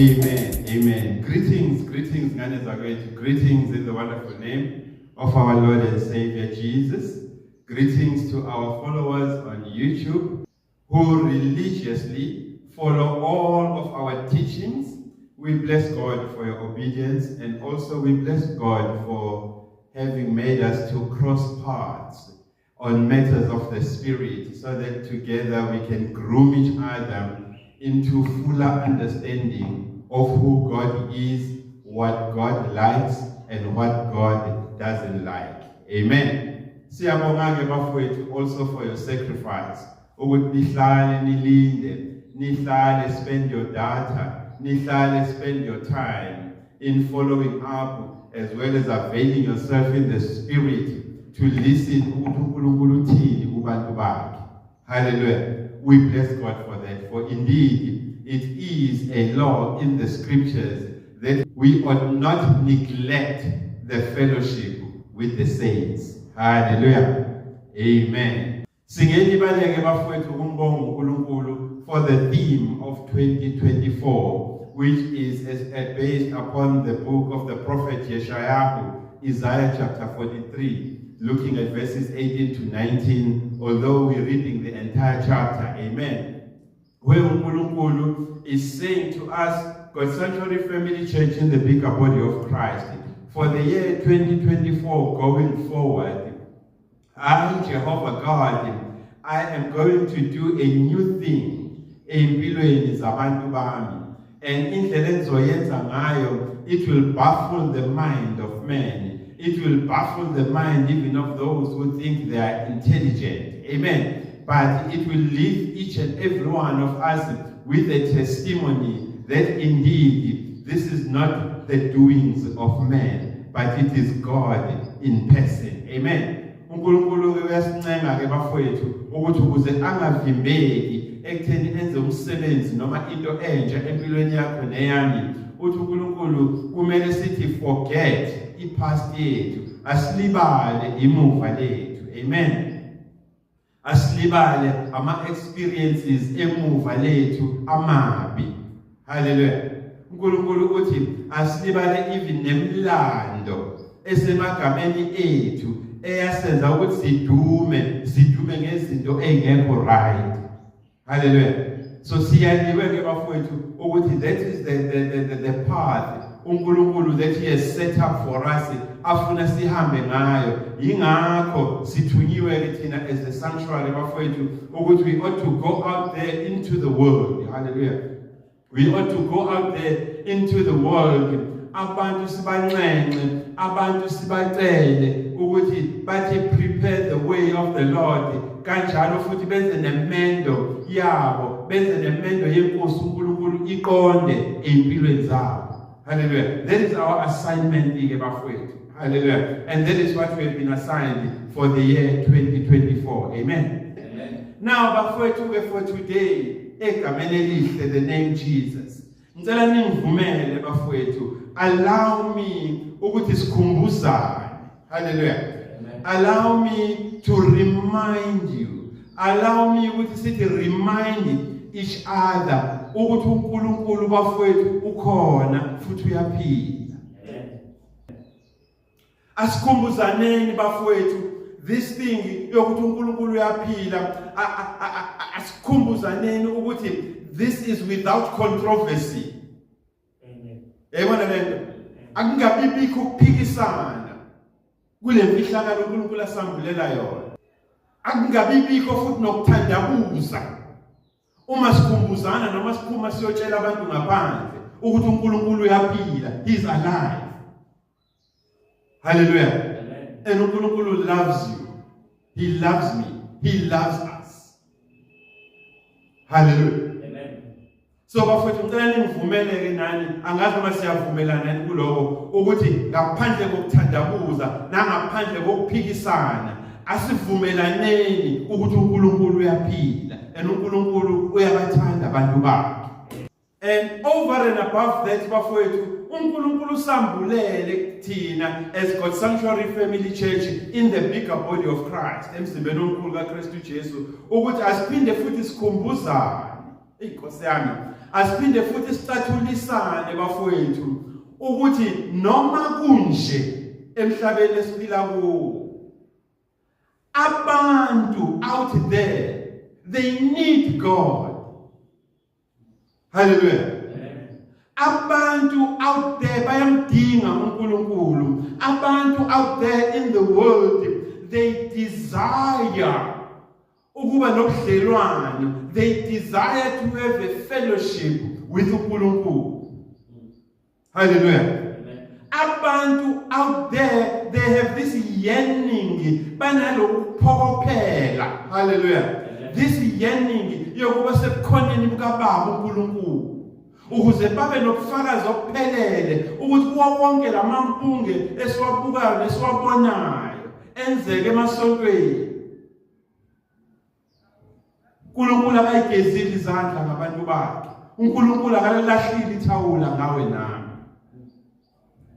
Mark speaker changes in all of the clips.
Speaker 1: Amen. Amen. Greetings, greetings, ngane zakwethu. Greetings in the wonderful name of our Lord and Savior Jesus. Greetings to our followers on YouTube who religiously follow all of our teachings. We bless God for your obedience, and also we bless God for having made us to cross paths on matters of the Spirit so that together we can groom each other into fuller understanding of who God is, what God likes, and what God doesn't like. Amen. Siyabonga ke bafowethu also for your sacrifice. Ukuthi nihlale nilinde, nihlale spend your data, nihlale spend your time in following up as well as availing yourself in the Spirit to listen ukuthi uNkulunkulu uthini kubantu bakhe. Hallelujah. We bless God for that. For indeed, it is a law in the scriptures that we ought not neglect the fellowship with the saints. Hallelujah. Amen. Singelibaleke bafowethu ukumbonga uNkulunkulu for the theme of 2024, which is based upon the book of the prophet Yeshayahu, Isaiah chapter 43, looking at verses 18 to 19, although we're reading the entire chapter. Amen. Where uNkulunkulu is saying to us, God Sanctuary Family Church in the bigger body of Christ, for the year 2024 going forward, I, Jehovah God, I am going to do a new thing empilweni zabantu bami. And indlela engizoyenza ngayo, it will baffle the mind of man. It will baffle the mind even of those who think they are intelligent. Amen. But it will leave each and every one of us with a testimony that indeed this is not the doings of man, but it is God in person. Amen. uNkulunkulu ke uyasincenga ke bafowethu ukuthi ukuze angavimbeki ekutheni enze umsebenzi noma into entsha empilweni yakho neyami, uthi uNkulunkulu kumele sithi forget ipast yethu, asilibale imuva lethu. Amen. Asilibale ama experiences emuva lethu amabi. Hallelujah. uNkulunkulu uthi asilibale even nemlando esemagameni ethu eyasenza ukuthi sidume, sidume ngezinto ezingekho right. Hallelujah. So siyaliwe ke bafowethu ukuthi that is the path uNkulunkulu that he has set up for us, afuna sihambe ngayo. Ingakho sithunyiwe ke thina as the sanctuary, bafowethu, ukuthi we ought to go out there into the world. Hallelujah. We ought to go out there into the world, abantu sibanxenxe, abantu sibacele ukuthi bathi prepare the way of the Lord, kanjalo futhi benze nemendo yabo, benze nemendo yenkosi uNkulunkulu iqonde empilweni zabo. Hallelujah. That is our assignment ke bafowethu. Hallelujah. And that is what we have been assigned for the year 2024. Amen.
Speaker 2: Amen.
Speaker 1: Now bafowethu ke, for today, egameni elihle, the name Jesus, ngicela ningivumele bafowethu, allow me ukuthi sikhumbuzane. Hallelujah.
Speaker 2: Amen.
Speaker 1: Allow me to remind you, allow me ukuthi sithi remind each other ukuthi uNkulunkulu bafowethu ukhona futhi uyaphila.
Speaker 2: Amen.
Speaker 1: Asikhumbuzaneni bafowethu this thing yokuthi uNkulunkulu uyaphila. Asikhumbuzaneni ukuthi this is without controversy.
Speaker 2: Amen.
Speaker 1: Yayibona lento, akungabi bikho ukuphikisana kule mfihlakalo uNkulunkulu asambulela yona. Akungabi bikho futhi nokuthandabuza uma sikhumbuzana noma siphuma siyotshela abantu ngaphandle ukuthi uNkulunkulu uyaphila. He is alive. Hallelujah.
Speaker 2: Amen.
Speaker 1: And uNkulunkulu loves you, he loves me, he loves us. Hallelujah.
Speaker 2: Amen.
Speaker 1: So bafowethu, ngicela ningivumeleke nani, angazi noma siyavumelana yini kuloko, ukuthi ngaphandle kokuthandabuza nangaphandle kokuphikisana, asivumelaneni ukuthi uNkulunkulu uyaphila and uNkulunkulu uyabathanda abantu bakhe. And over and above that bafowethu, uNkulunkulu usambulele kuthina as God Sanctuary Family Church in the bigger body of Christ, emzimbeni omkhulu kaKristu Jesu, ukuthi asiphinde futhi sikhumbuzane. Inkosi yami, Asiphinde futhi sicathulisane, bafowethu, ukuthi noma kunje emhlabeni esiphila kuwo, abantu out there, they need God. Hallelujah. Abantu out there bayamdinga uNkulunkulu. Abantu out there in the world, they desire ukuba nobudlelwano. They desire to have a fellowship with uNkulunkulu. Hallelujah. Abantu out there, they have this yearning, banalokuphokophela, hallelujah, this yearning yokuba sebukhoneni bukaBaba uNkulunkulu, ukuze babe nobufakazi obuphelele ukuthi kuwo wonke lamampunge esiwabukayo nesiwabonayo enzeke emasontweni, uNkulunkulu akayigezile izandla ngabantu bakhe. UNkulunkulu akalahlile ithawula ngawe nami.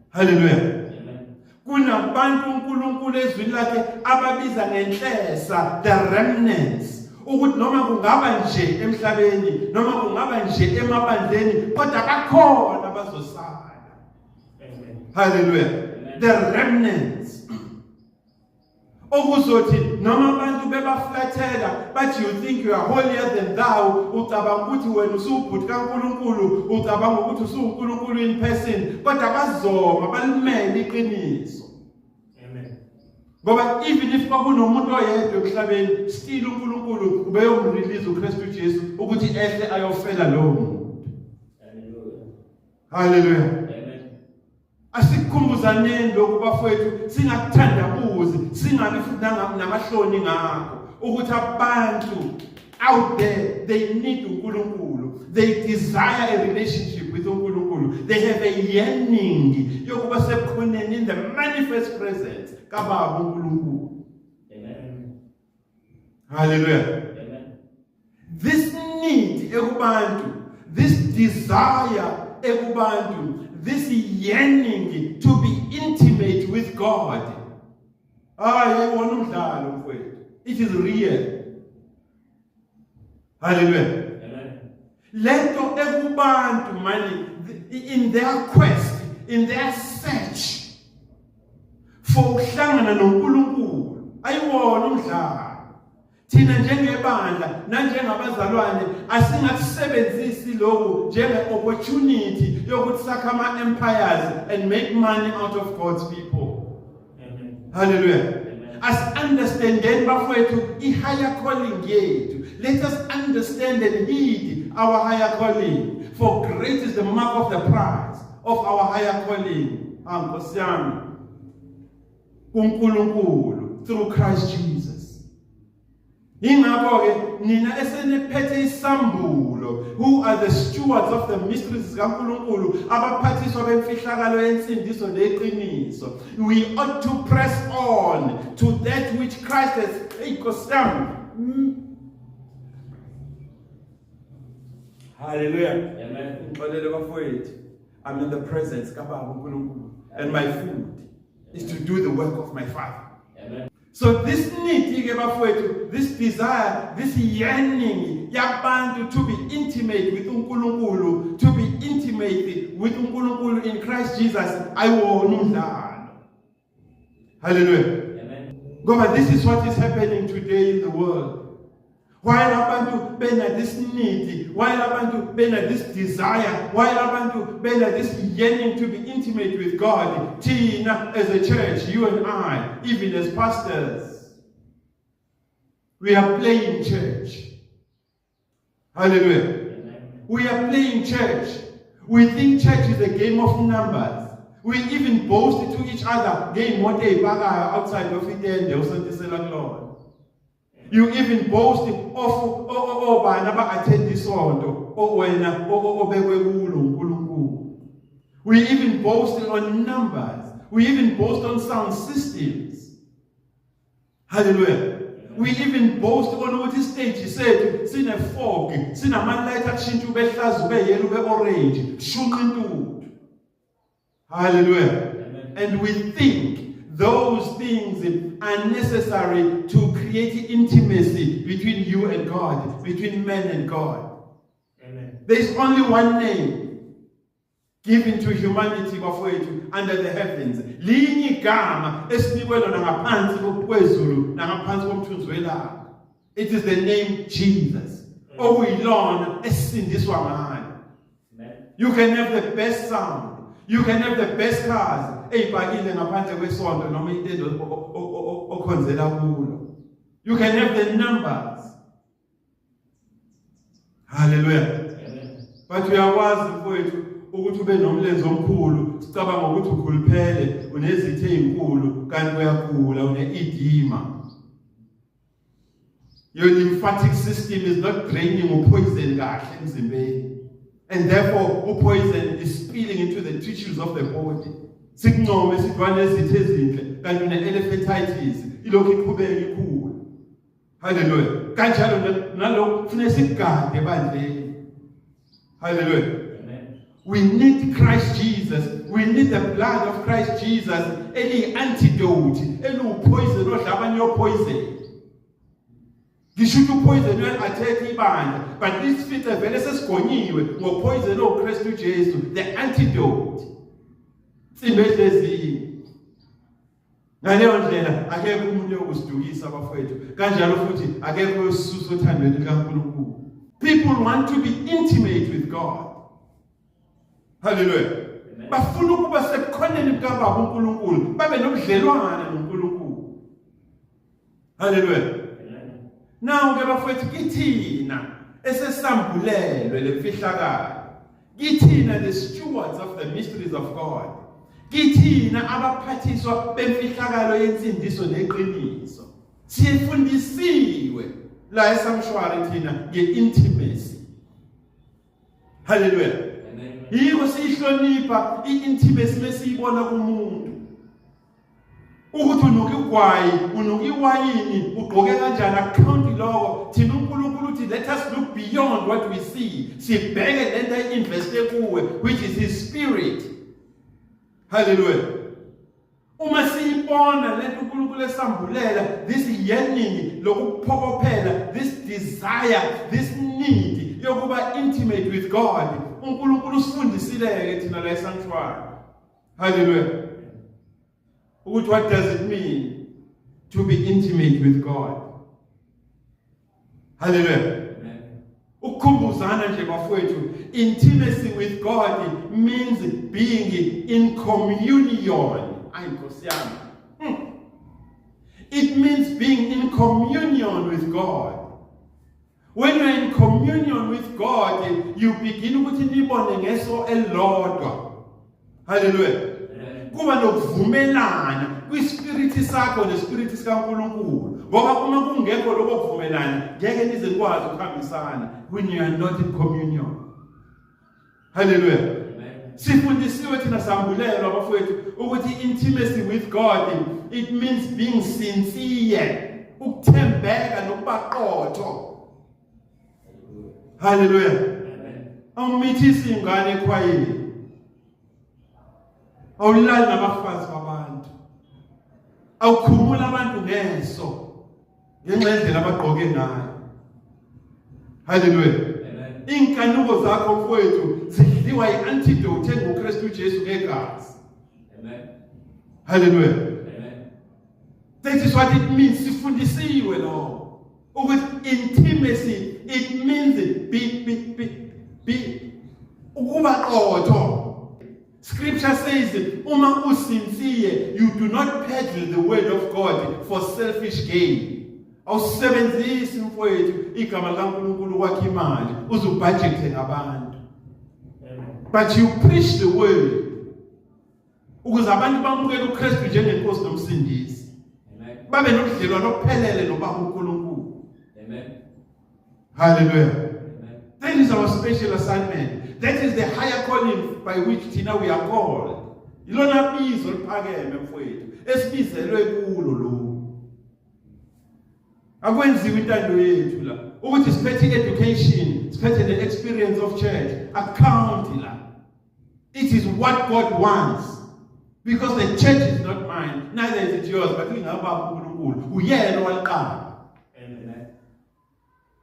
Speaker 1: Haleluya. Kunabantu uNkulunkulu ezwini lakhe ababiza ngenhlesa, the remnants, ukuthi noma kungaba nje emhlabeni, noma kungaba nje emabandleni, kodwa bakhona abazosala. Haleluya. The remnants okuzothi noma abantu bebaflathela bathi, "You think you are holier than thou, ucabanga ukuthi wena usuwubhuti kaNkulunkulu, ucabanga ukuthi usuwuNkulunkulu in person," kodwa bazoma balimele iqiniso.
Speaker 2: Amen.
Speaker 1: Ngoba even if kwakunomuntu oyedwa emhlabeni, still uNkulunkulu ubeyomrelease uKristu Jesu ukuthi ehle ayofela lowo muntu.
Speaker 2: Hallelujah.
Speaker 1: Haleluya.
Speaker 2: Amen.
Speaker 1: Asikukhumbuzaneni lokhu, bafowethu, singakuthandabuzi, singabi futhi namahloni ngakho ukuthi abantu out there, they need uNkulunkulu. They desire a relationship with uNkulunkulu. They have a yearning yokuba sebukhoneni, in the manifest presence kaBaba uNkulunkulu.
Speaker 2: Amen.
Speaker 1: Haleluya.
Speaker 2: Amen.
Speaker 1: This need ekubantu, this desire ekubantu, this yearning to be intimate with God, hayi, ayiwona umdlalo, mfowethu. It is real. Haleluya.
Speaker 2: Amen.
Speaker 1: Lento ekubantu mani, in their quest, in their search for ukuhlangana noNkulunkulu, ayiwona umdlalo. Thina njengebandla nanjengabazalwane asingakusebenzisi lokhu njenge opportunity yokuthi sakhe ama empires and make money out of God's people.
Speaker 2: Amen.
Speaker 1: Hallelujah.
Speaker 2: Amen.
Speaker 1: Asi-understandeni, bafowethu, i-higher calling yethu. Let us understand and heed our higher calling, for great is the mark of the prize of our higher calling. Ah, Nkosi yami, kuNkulunkulu through Christ Jesus. Ingakho ke nina eseniphethe isambulo, who are the stewards of the mysteries zikaNkulunkulu, abaphathiswa bemfihlakalo yensindiso neqiniso, we ought to press on to that which Christ has. Hey, Nkosi yami. Hallelujah.
Speaker 2: Amen.
Speaker 1: Ngixolele, bafowethu. I'm in the presence kaBaba uNkulunkulu and my food is to do the work of my Father.
Speaker 2: Amen.
Speaker 1: So this need ke, bafowethu, this desire, this yearning yabantu to be intimate with uNkulunkulu, to be intimate with uNkulunkulu in Christ Jesus, ayiwona umdlalo. Hallelujah.
Speaker 2: Amen.
Speaker 1: Ngoba this is what is happening today in the world. While abantu bena this need, while abantu bena this desire, while abantu bena this yearning to be intimate with God, thina as a church, you and I, even as pastors, we are playing church. Hallelujah.
Speaker 2: Amen.
Speaker 1: We are playing church. We think church is a game of numbers. We even boast to each other ngey'moto ey'pakayo outside of itende osontisela kulona. You even boast of obani aba-attend isonto wena obekwe kulo uNkulunkulu. We even boast on numbers. We even boast on sound systems. Hallelujah. We even boast on ukuthi istage sethu sine fog, sinama-light akushintsha ube hlaza, ube yellow, ube orange, shunqa intuthu. Hallelujah.
Speaker 2: Amen.
Speaker 1: And we think those things are necessary to create intimacy between you and God, between man and God.
Speaker 2: Amen.
Speaker 1: There is only one name given to humanity, bafowethu, under the heavens. Linye igama esinikwe lona ngaphansi kwezulu nangaphansi komthunzi welanga. It is the name Jesus, okuyilona esisindiswa ngalo. You can have the best sound, you can have the best cars eyipakile ngaphandle kwesonto noma intendo okhonzela kulo. You can have the numbers. Hallelujah. But uyakwazi, mfowethu, ukuthi ube nomlenze omkhulu, sicabanga ukuthi ukhuluphele, unezitho ezinkulu, kanti uyagula, une-edema. Your lymphatic system is not draining upoison kahle emzimbeni, and therefore upoison is spilling into the tissues of the body. Sikuncome sithi wanezitho ezinhle, kanti une-elephantitis, ilokhu iqhubeka ikhula. Haleluya. Kanjalo nalokhu kufanele sikugade ebandleni. Haleluya. We need Christ Jesus. We need the blood of Christ Jesus eliyi-antidote, eliwupoison odla abanye yopoison. Ngisho ukuthi upoison uya-attack ibandla, but lisifice vele sesigonyiwe ngopoison oKristu Jesu, the antidote. Insimbi edlezinye. Ngaleyo ndlela akekho umuntu oyokusidukisa, abafowethu, kanjalo futhi akekho oyosisusa othandweni likaNkulunkulu. People want to be intimate with God. Hallelujah. Bafuna ukuba sebukhoneni bukaBaba uNkulunkulu, babe nobudlelwane noNkulunkulu. Hallelujah. Now ke bafowethu, kithina esesambulelwe lemfihlakalo, kithina the stewards of the mysteries of God, kithina abaphathiswa bemfihlakalo yensindiso neqiniso, siyefundisiwe la esanctuary thina nge-intimacy. Hallelujah. Yiko siyihlonipha i-intimacy mesiyibona kumuntu, ukuthi unuka igwayi, unuka iwayini, ugqoke kanjani, akucounti lokho. Thina uNkulunkulu uthi let us look beyond what we see, sibheke lento ayi-investe kuwe, which is his spirit. Hallelujah. Uma siyibona lento uNkulunkulu esambulela, this yearning lokuphokophela, this desire, this need yokuba intimate with God, uNkulunkulu usifundisile ke thina la esanctuary, hallelujah, ukuthi what does it mean to be intimate with God. Hallelujah. Ukukhumbuzana nje, bafowethu, intimacy with God means being in communion. Ayi Nkosi yami. It means being in communion with God. When you are in communion with God, you begin ukuthi nibone ngeso elilodwa. Hallelujah. Kuba nokuvumelana kwispirit sakho nespirit sikaNkulunkulu, ngoba uma kungekho lokho kuvumelana ngeke nize nikwazi ukuhambisana, when you are not in communion. Hallelujah. Sifundisiwe thina, sambulelwa, bafowethu, ukuthi intimacy with God, it means being sincere, ukuthembeka nokuba qotho. Hallelujah. Awumithisi ingane ekhwayeni, awulali nabafazi babantu, awukhumula abantu ngeso ngenxa yendlela abagqoke ngayo. Haleluya. Inkanuko zakho, mfowethu, zidliwa i-antidote enguKristu Jesu ngegazi. Haleluya. That is what it means. Sifundisiwe lo ukuthi intimacy, it means be ukuba qotho. Scripture says uma usincere, you do not peddle the word of God for selfish gain. Awusebenzisi, mfowethu, igama likaNkulunkulu kwakhe imali uzubudget ngabantu. But you preach the word ukuze abantu bamukele uKristu njengenkosi nomsindisi. Babe nobudlelwano obuphelele noBaba uNkulunkulu.
Speaker 2: Amen.
Speaker 1: Hallelujah.
Speaker 2: Amen.
Speaker 1: That is our special assignment. That is the higher calling by which thina we are called. Ilona bizo liphakeme, mfowethu, esibizelwe kulo lo. Akwenziwe intando yethu la. Ukuthi siphethe education, siphethe the experience of church, account la. It is what God wants. Because the church is not mine, neither is it yours, but ingababa uNkulunkulu. Uyena owaliqala.
Speaker 2: Amen.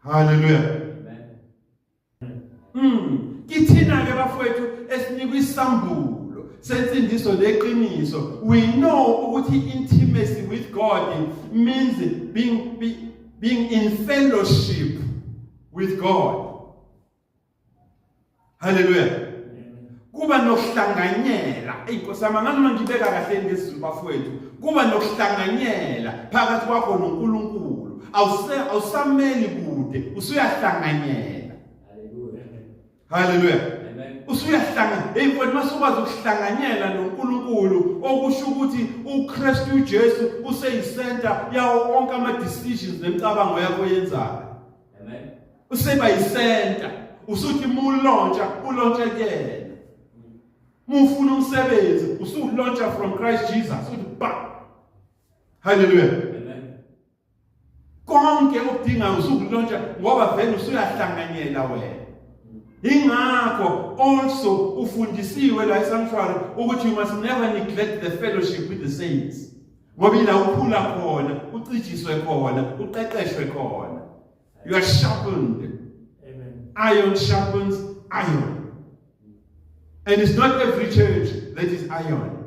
Speaker 1: Hallelujah.
Speaker 2: Amen.
Speaker 1: Kithina ke bafowethu esinikwa isambulo sensindiso neqiniso, we know ukuthi intimacy with God means being in fellowship with God. Hallelujah. Kuba nokuhlanganyela. Ey Nkosi yami, ngani uma ngibeka kahle ngesiZulu bafowethu, kuba nokuhlanganyela phakathi kwakho noNkulunkulu. Awusameli kude, usuyahlanganyela.
Speaker 2: Hallelujah.
Speaker 1: Hallelujah.
Speaker 2: Amen.
Speaker 1: Usuyahlangana. Hey mfowethu, masukwazi ukuhlanganyela noNkulunkulu, okusho ukuthi uKristu uJesu useyicenter yawo onke ama decisions nemicabango yakho oyenzayo.
Speaker 2: Amen.
Speaker 1: Useba yicenter. Usuthi mulontsha, ulontshe kuyena. Mufuna umsebenzi, usulontsha from Christ Jesus. Uthi ba. Hallelujah.
Speaker 2: Amen.
Speaker 1: Konke okudingayo usukulontsha ngoba vele usuyahlanganyela wena. Ingakho also ufundisiwe la esanctuary ukuthi you must never neglect the fellowship with the saints. Ngoba ila ukhula khona, ucijiswe khona, uqeqeshwe khona. You are sharpened.
Speaker 2: Amen.
Speaker 1: Iron sharpens iron. And it's not every church that is iron.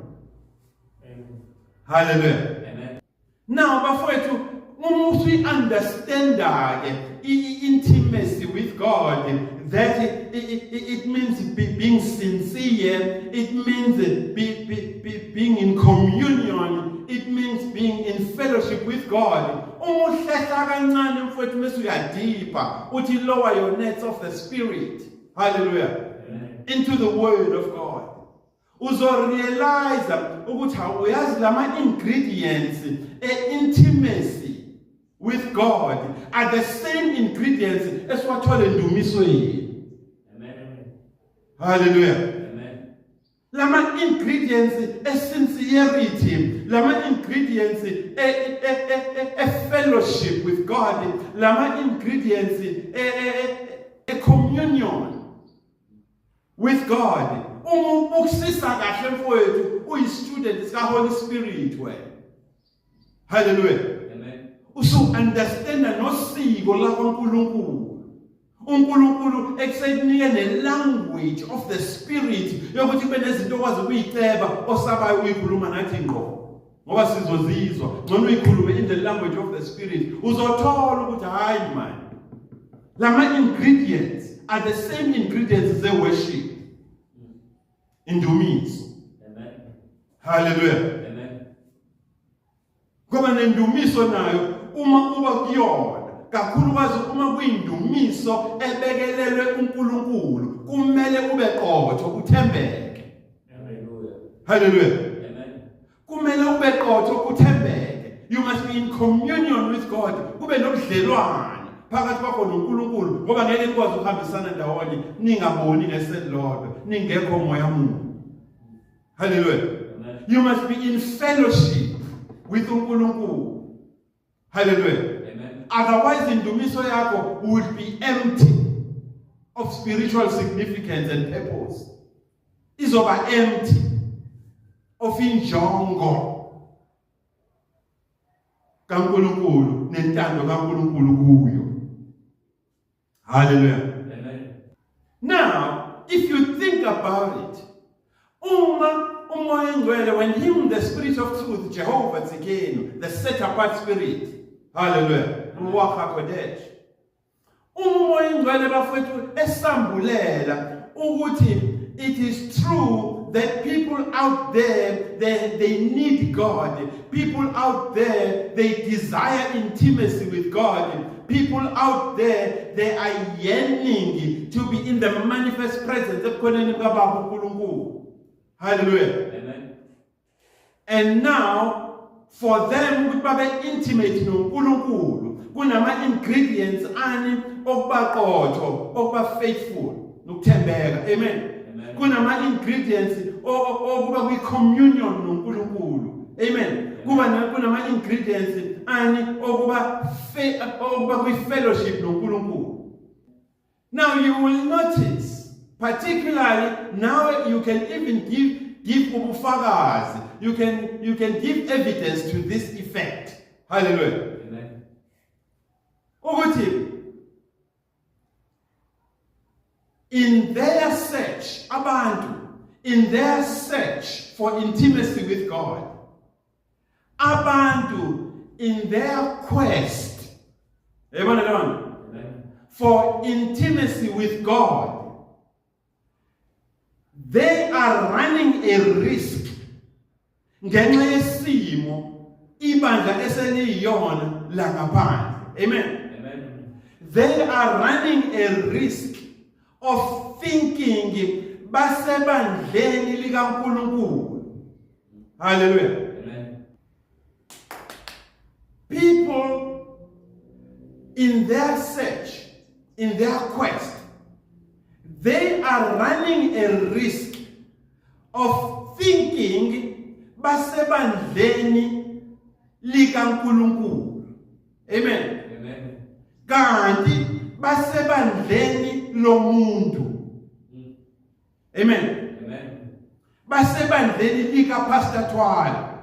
Speaker 2: Amen.
Speaker 1: Hallelujah.
Speaker 2: Amen.
Speaker 1: Now bafowethu, uma usuyi-understanda ke i-intimacy with God, that it means being sincere, it means being in communion, it means being in fellowship with God. Uma uhlehla kancane mfowethu bese uyadipha, uthi lower your nets of the spirit. Hallelujah.
Speaker 2: Amen.
Speaker 1: Into the word of God. Uzorealize ukuthi uyazi lama ingredients e-intimacy with God are the same ingredients esiwathola endumisweni.
Speaker 2: Amen.
Speaker 1: Hallelujah.
Speaker 2: Amen.
Speaker 1: Lama ingredients e-sincerity, lama ingredients e-fellowship with God, lama ingredients e-communion with God. Uma ubukisisa kahle mfowethu, uyi-student sika Holy Spirit wena. Hallelujah.
Speaker 2: Amen.
Speaker 1: Usu understand nosiko lakwaNkulunkulu. uNkulunkulu ekusekunike ne-language of the spirit yokuthi kube nezinto okwazi ukuyiceba osabayo uyikhuluma nathi ngqo, ngoba sizozizwa ngcono uyikhulume in the language of the spirit. Uzothola ukuthi hayi man, lama ingredients are the same ingredients ze worship, indumiso.
Speaker 2: Amen.
Speaker 1: Hallelujah.
Speaker 2: Amen.
Speaker 1: Ngoba nendumiso nayo uma uba kuyona, kakhulukazi uma kuyindumiso ebekelelwe uNkulunkulu, kumele ube qotho, uthembeke.
Speaker 2: Hallelujah.
Speaker 1: Hallelujah.
Speaker 2: Amen.
Speaker 1: Kumele ube qotho, uthembeke. You must be in communion with God. Kube nobudlelwane phakathi kwakho noNkulunkulu, ngoba ngeke nikwazi ukuhambisana ndawonye ningaboni ngeselodwa, ningekho moya munye. Hallelujah.
Speaker 2: Amen.
Speaker 1: You must be in fellowship with uNkulunkulu. Hallelujah.
Speaker 2: Amen.
Speaker 1: Otherwise indumiso yakho would be empty of spiritual significance and purpose. Izoba empty of injongo kaNkulunkulu nentando kaNkulunkulu kuyo. Hallelujah.
Speaker 2: Amen.
Speaker 1: Now, if you think about it, uma uMoya Ngcwele, when him, the Spirit of truth, Jehovah Tsidkenu, the set apart spirit, hallelujah, Ruach HaKodesh, uma uMoya Ngcwele bafowethu esambulela ukuthi it is true that people out there, they need God. People out there, they desire intimacy with God. People out there, they are yearning to be in the manifest presence ebukhoneni bukaBaba uNkulunkulu. Hallelujah.
Speaker 2: Amen.
Speaker 1: And now, for them ukuthi babe intimate noNkulunkulu, kunama ingredients ani okuba qotho, okuba faithful, nokuthembeka. Amen.
Speaker 2: Amen.
Speaker 1: Kunama ingredients okuba kwi communion noNkulunkulu. Amen. Kuba kunama ingredients ani okuba kwi fellowship noNkulunkulu. Now you will notice, particularly now you can even give ubufakazi. You can give evidence to this effect. Hallelujah.
Speaker 2: Amen.
Speaker 1: Ukuthi Their search, abantu in their search for intimacy with God, abantu in their quest, yabona leyo nto,
Speaker 2: Amen.
Speaker 1: For intimacy with God, they are running a risk ngenxa yesimo ibandla eseliyona la ngaphandle. Amen.
Speaker 2: Amen.
Speaker 1: They are running a risk of thinking basebandleni likaNkulunkulu. Hallelujah.
Speaker 2: Amen.
Speaker 1: People in their search, in their quest, they are running a risk of thinking basebandleni likaNkulunkulu. Amen.
Speaker 2: Amen.
Speaker 1: Kanti basebandleni lomuntu. Amen.
Speaker 2: Amen.
Speaker 1: Basebandleni lika Pastor Twala.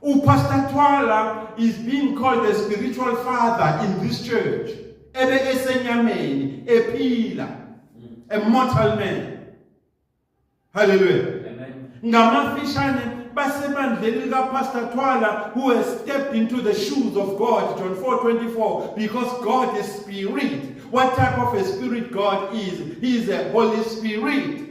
Speaker 1: UPastor Twala is being called the spiritual father in this church. Ebe esenyameni ephila, a mortal man. Hallelujah.
Speaker 2: Amen.
Speaker 1: Ngamafishane basebandleni lika Pastor Twala, who has stepped into the shoes of God, John 4:24, because God is spirit. What type of a spirit God is? He is a Holy Spirit.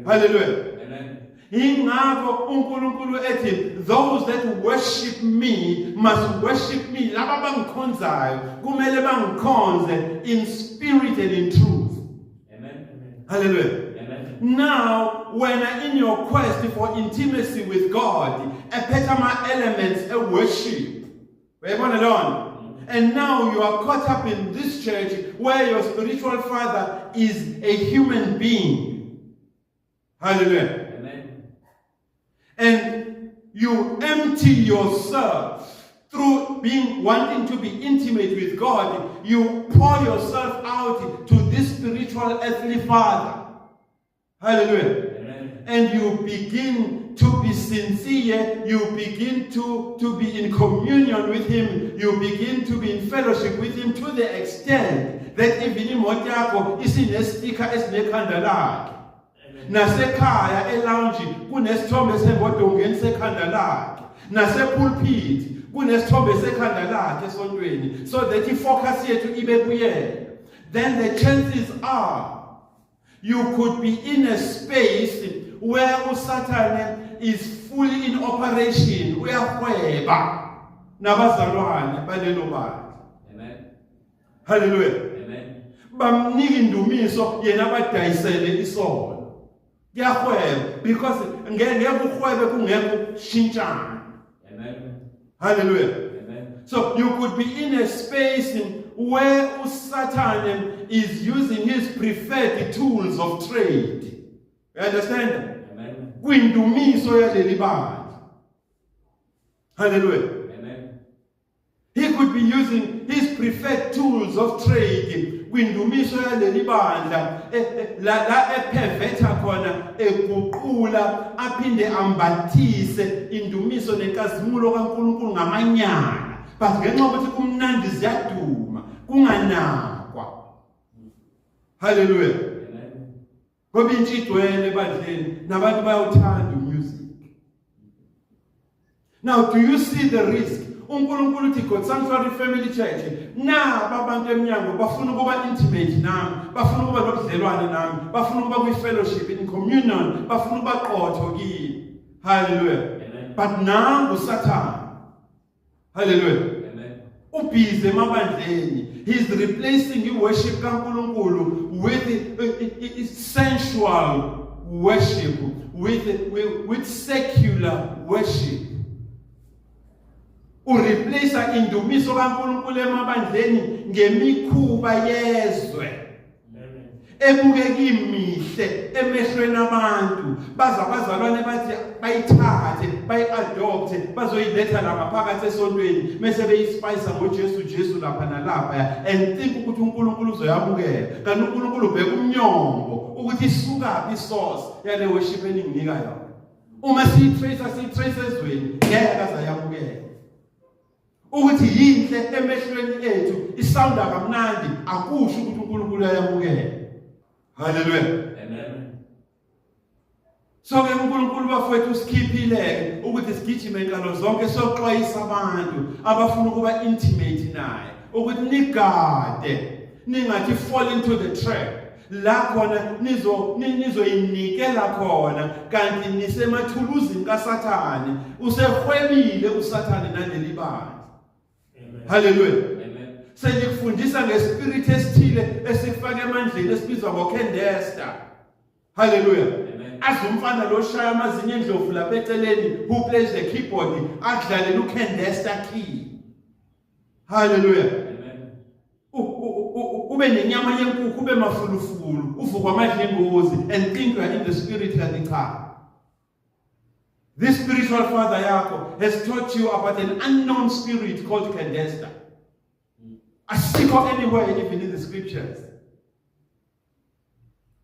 Speaker 1: Hallelujah.
Speaker 2: Amen.
Speaker 1: Ingakho uNkulunkulu ethi, "Those that worship me must worship me," laba bangikhonzayo kumele bangikhonze, "in spirit and in truth."
Speaker 2: Amen.
Speaker 1: Hallelujah.
Speaker 2: Amen.
Speaker 1: Now, when in your quest for intimacy with God, ephethe ama-elements e-worship. Uyayibona leyo nto? And now you are caught up in this church where your spiritual father is a human being. Hallelujah.
Speaker 2: Amen.
Speaker 1: And you empty yourself through being wanting to be intimate with God. You pour yourself out to this spiritual earthly father. Hallelujah.
Speaker 2: Amen.
Speaker 1: And you begin to be sincere, you begin to be in communion with him, you begin to be in fellowship with him to the extent that even imoto yakho isinestika esinekhanda lakhe. Nasekhaya elounge kunesithombe sengodongeni sekhanda lakhe. Nasepulpit kunesithombe sekhanda lakhe esontweni, so that ifocus yethu ibe kuyena. Then the chances are you could be in a space where uSathane is fully in operation, uyahweba nabazalwane balelo bandla.
Speaker 2: Amen.
Speaker 1: Hallelujah.
Speaker 2: Amen.
Speaker 1: Bamnika indumiso, yena abadayisele isono. Kuyahweba because ngeke uhwebe kungekho kushintshana.
Speaker 2: Amen.
Speaker 1: Hallelujah.
Speaker 2: Amen.
Speaker 1: So you could be in a space where uSatan is using his preferred tools of trade. You understand?
Speaker 2: Amen.
Speaker 1: Kwindumiso yaleli bandla. Hallelujah.
Speaker 2: Amen.
Speaker 1: He could be using his preferred tools of trade kwindumiso yaleli bandla, la eperverta khona, eguqula aphinde ambathise indumiso nenkazimulo kaNkulunkulu ngamanyala, but ngenxa yokuthi kumnandi ziyaduma kunganakwa. Hallelujah.
Speaker 2: Amen.
Speaker 1: Ngoba intsha igcwele ebandleni nabantu bayawuthanda umusic. Now, do you see the risk? UNkulunkulu uthi, "God Sanctuary Family Church, naba abantu eminyango bafuna ukuba intimate nami, bafuna ukuba nobudlelwane nami, bafuna ukuba kwi-fellowship, in communion, bafuna ukuba qotho kimi." Hallelujah.
Speaker 2: Amen.
Speaker 1: But nangu Satan. Hallelujah.
Speaker 2: Amen.
Speaker 1: Ubhizi emabandleni. He's replacing i-worship kaNkulunkulu with sensual worship, with secular worship. Ureplace indumiso kaNkulunkulu emabandleni ngemikhuba yezwe
Speaker 2: Amen.
Speaker 1: Ebukeka imihle emehlweni abantu, baza abazalwane bathi bayithathe, bayi-adopte, bazoyiletha la ngaphakathi esontweni, mese beyispayisa ngoJesu Jesu lapha nalapha, and think ukuthi uNkulunkulu uzoyamukela, kanti uNkulunkulu ubheka umnyombo ukuthi isukaphi isource yale worship eninginika yona. Uma siyitrace, siyitrace ezweni, ngeke azayamukela. Ukuthi yinhle emehlweni ethu, isounda kamnandi, akusho ukuthi uNkulunkulu uyayamukela. Hallelujah.
Speaker 2: Amen.
Speaker 1: So ke uNkulunkulu bafowethu usikhiphile ukuthi sigijime inkalo zonke soxwayisa abantu abafuna ukuba intimate naye ukuthi nigade, ningathi fall into the trap la khona nizo nizoyinikela khona kanti nisemathuluzini kaSathane. Usehwebile uSathane naleli bandla. Hallelujah.
Speaker 2: Amen.
Speaker 1: Senikufundisa ngespirit esithile esifaka emandleni esibizwa ngoKendesta. Hallelujah.
Speaker 2: Amen.
Speaker 1: Aze umfana lo shaya amazinyo endlovu lapha eceleni, who plays the keyboard, akudlalela uKendesta key. Hallelujah.
Speaker 2: Amen.
Speaker 1: Ube nenyama yenkukhu, ube mafulufulu, uvukwa amadlingozi and think you are in the spirit, kanti cha. This spiritual father yakho has taught you about an unknown spirit called Kendesta. Asikho anywhere, even in the scriptures.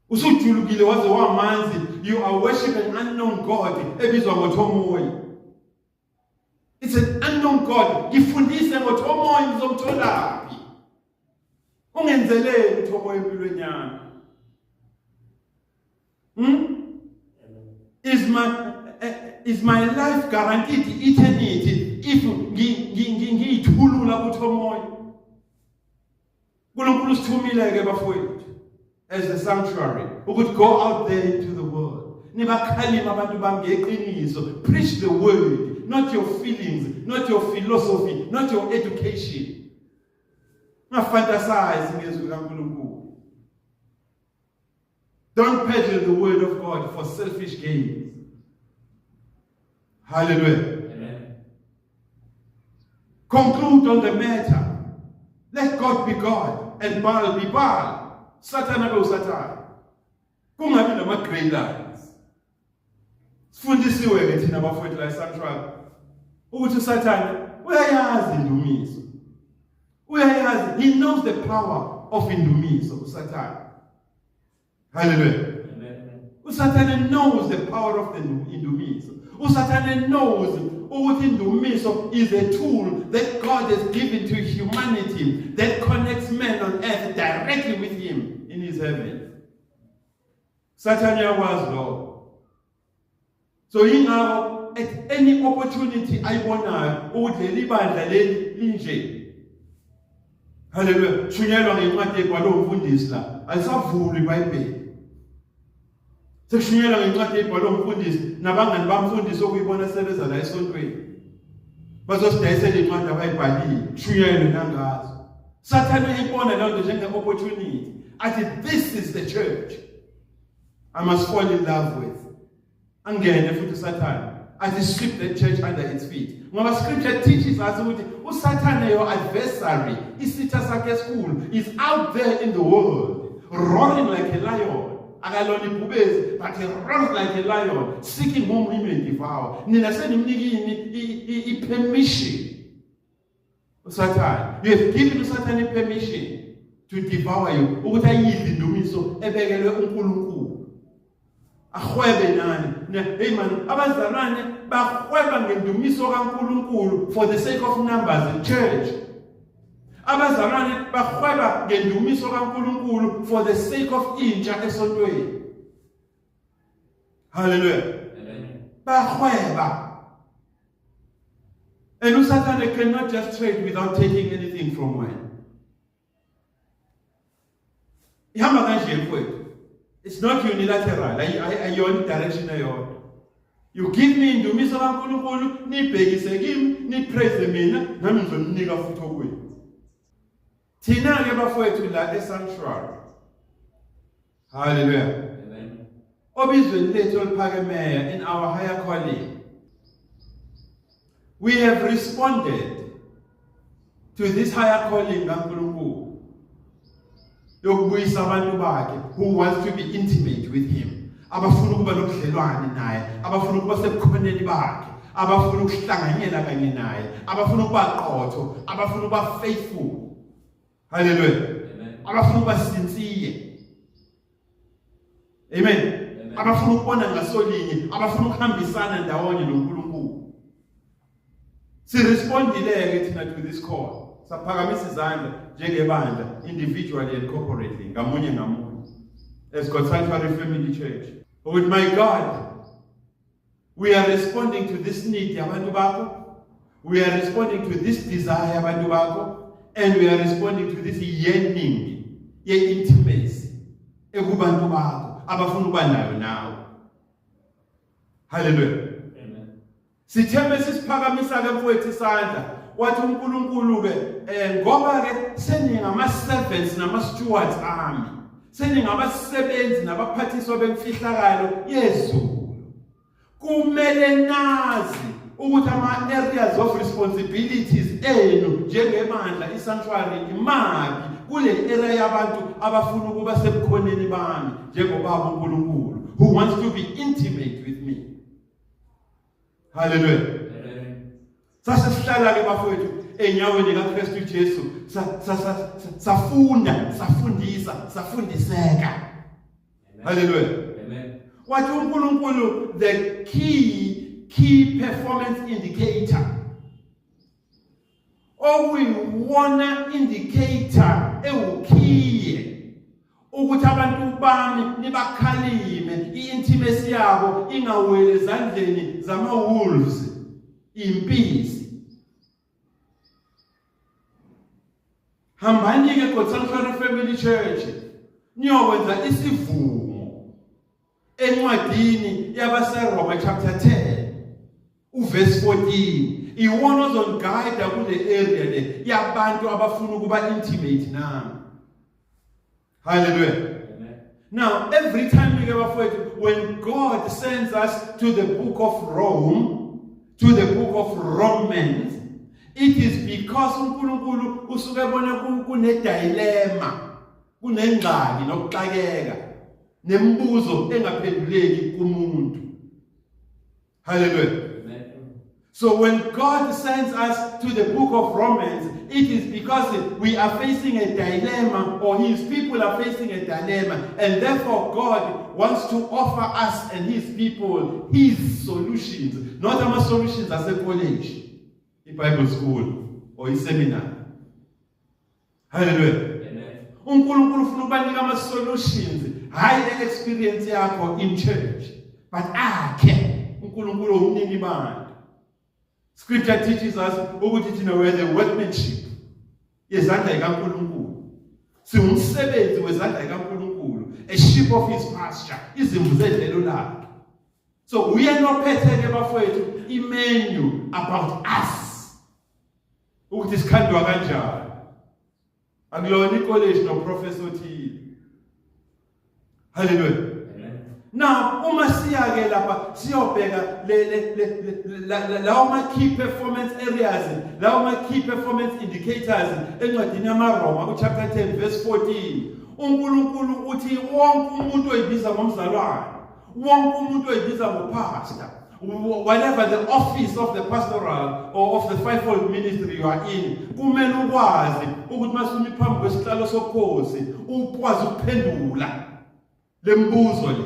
Speaker 1: Usujulukile waze wamanzi. You are worshiping an unknown god ebizwa ngoThomoyi. It's an unknown god. Ngifundise ngoThomoyi, ngizomtholaphi? Ungenzeleni uThomoyi empilweni yami? Is my life guaranteed eternity if ngiyithulula kuThomoyi? uNkulunkulu usithumile ke bafowethu as the sanctuary ukuthi go out there into the world, nibakhalima abantu bami ngeqiniso. Preach the word, not your feelings, not your philosophy, not your education. Ungafantasize ngezwi kaNkulunkulu. Don't peddle the word of God for selfish gains. Hallelujah.
Speaker 2: Amen.
Speaker 1: Conclude on the matter. Let God be God and Baal be Baal. Satan abe uSathane. Kungabi nama grey lines. Sifundisiwe ke thina bafowethu la eSanctuary ukuthi uSathane uyayazi indumiso. Uyayazi, he knows the power of indumiso uSathane. Hallelujah.
Speaker 2: Amen.
Speaker 1: uSathane knows the power of the indumiso. uSathane knows ukuthi indumiso is a tool that God has given to humanity that connects man on earth directly with him in his heaven. Sathane uyakwazi lokho. So yingakho at any opportunity ayibonayo ukuthi leli bandla leli linje. Hallelujah. Shunyelwa ngencwadi ebhalwe umfundisi la. Alisavulwa iBhayibheli. Sekushunyelwa ngencwadi ebhalwe umfundisi nabangani bamfundisi okuyibona sebeza la esontweni. Bazosidayisela incwadi abayibhalile, kushunyelwe nangazo. Sathane uyayibona leyo nto njenge-opportunity. Athi, "This is the church I must fall in love with." Angene futhi uSathane. Athi, "Sweep the church under its feet." Ngoba scripture teaches us ukuthi uSathane, your adversary, isitha sakhe esikhulu, is out there in the world roaring like a lion. Akalona ibhubezi, but he roars like a lion, seeking whom he may devour. Nina senimnikini i-permission. uSathane, you have given uSathane i-permission to devour you, ukuthi ayidle indumiso ebekelwe uNkulunkulu. Ahwebe nani. Hey man, abazalwane bahweba ngendumiso kaNkulunkulu for the sake of numbers in church. Abazalwane bahweba ngendumiso kaNkulunkulu for the sake of intsha esontweni. Hallelujah.
Speaker 2: Amen.
Speaker 1: Bahweba. And uSathane cannot just trade without taking anything from wena. Ihamba kanje mfowethu. It's not unilateral. Ayiyona direction eyodwa. You give me indumiso kaNkulunkulu, nibhekise kimi, nipraise mina, nami ngizoninika futhi okwenu. Thina ke bafowethu la eSanctuary. Hallelujah.
Speaker 2: Amen.
Speaker 1: Obizweni lethu oluphakemeyo, in our higher calling, we have responded to this higher calling kaNkulunkulu yokubuyisa abantu bakhe who wants to be intimate with him, abafuna ukuba nobudlelwane naye, abafuna ukuba sebukhoneni bakhe, abafuna ukuhlanganyela kanye naye, abafuna ukuba qotho, abafuna ukuba faithful. Hallelujah.
Speaker 2: Amen.
Speaker 1: Abafuna ukuba sincere. Amen.
Speaker 2: Amen.
Speaker 1: Abafuna ukubona ngasolinye, abafuna ukuhambisana ndawonye noNkulunkulu. Sirespondile ke thina to this call. Saphakamisa izandla njengebandla, individually and corporately, ngamunye ngamunye. As God Sanctuary Family Church, ukuthi my God, we are responding to this need yabantu bakho, we are responding to this desire yabantu bakho, and we are responding to this yearning ye-intimacy ekubantu bakho abafuna ukuba nayo nawe. Haleluya.
Speaker 2: Amen.
Speaker 1: Sithembe sisiphakamisa ke mfowethu isandla, wathi uNkulunkulu ke ngoba ke seningama servants nama stewards ami, seningabasebenzi nabaphathiswa bemfihlakalo yezulu, kumele nazi ukuthi ama areas of responsibilities enu njengebandla iSanctuary imaphi kule area yabantu abafuna ukuba sebukhoneni bami njengobaba uNkulunkulu, who wants to be intimate with me. Hallelujah.
Speaker 2: Amen.
Speaker 1: Sase sihlala ke bafowethu enyaweni kaKristu Jesu, safunda, safundisa, safundiseka. Hallelujah.
Speaker 2: Amen.
Speaker 1: Wathi uNkulunkulu, the key performance indicator, okuyiwona indicator ewukhiye ukuthi abantu bami nibakhalime, i-intimacy yabo ingaweli ezandleni zama wolves, impisi. Hambani ke God Sanctuary Family Church niyokwenza isivumo encwadini yabaseRoma chapter 10 uverse 14, iwona ozoniguide kule area le yabantu abafuna ukuba intimate nami. Hallelujah.
Speaker 2: Amen.
Speaker 1: Now every time ke bafowethu, when God sends us to the book of Rome, to the book of Romans, it is because uNkulunkulu usuke ebona kune dilemma, kunengxaki nokuxakeka nemibuzo engaphenduleki kumuntu. Hallelujah.
Speaker 2: Amen.
Speaker 1: So when God sends us to the book of Romans, it is because we are facing a dilemma, or his people are facing a dilemma, and therefore God wants to offer us and his people his solutions, not our solutions as a college, a Bible school, or a seminar. Hallelujah.
Speaker 2: Amen.
Speaker 1: uNkulunkulu ufuna ukubanika ama solutions, hayi experience yakho in church, but akhe uNkulunkulu umnini bantu. Scripture teaches us ukuthi thina we are the workmanship yezandla zikaNkulunkulu, siwumsebenzi wezandla zikaNkulunkulu, a sheep of his pasture, izimvu zedlelo lakhe. So uyena ophethe ke bafowethu imenu about us, ukuthi sikhandwa kanjani. Akulona icollege no professor othile. Hallelujah.
Speaker 2: Amen.
Speaker 1: Now uma siya ke lapha siyobheka le le le lawo ma key performance areas, lawo ma key performance indicators encwadini yamaRoma ku chapter 10 verse 14, uNkulunkulu uthi wonke umuntu oyibiza ngomzalwane, wonke umuntu oyibiza ngopastor, whatever the office of the pastoral or of the fivefold ministry you are in, kumele ukwazi ukuthi masumi phambi kwesihlalo sobukhosi ukwazi ukuphendula lembuzo le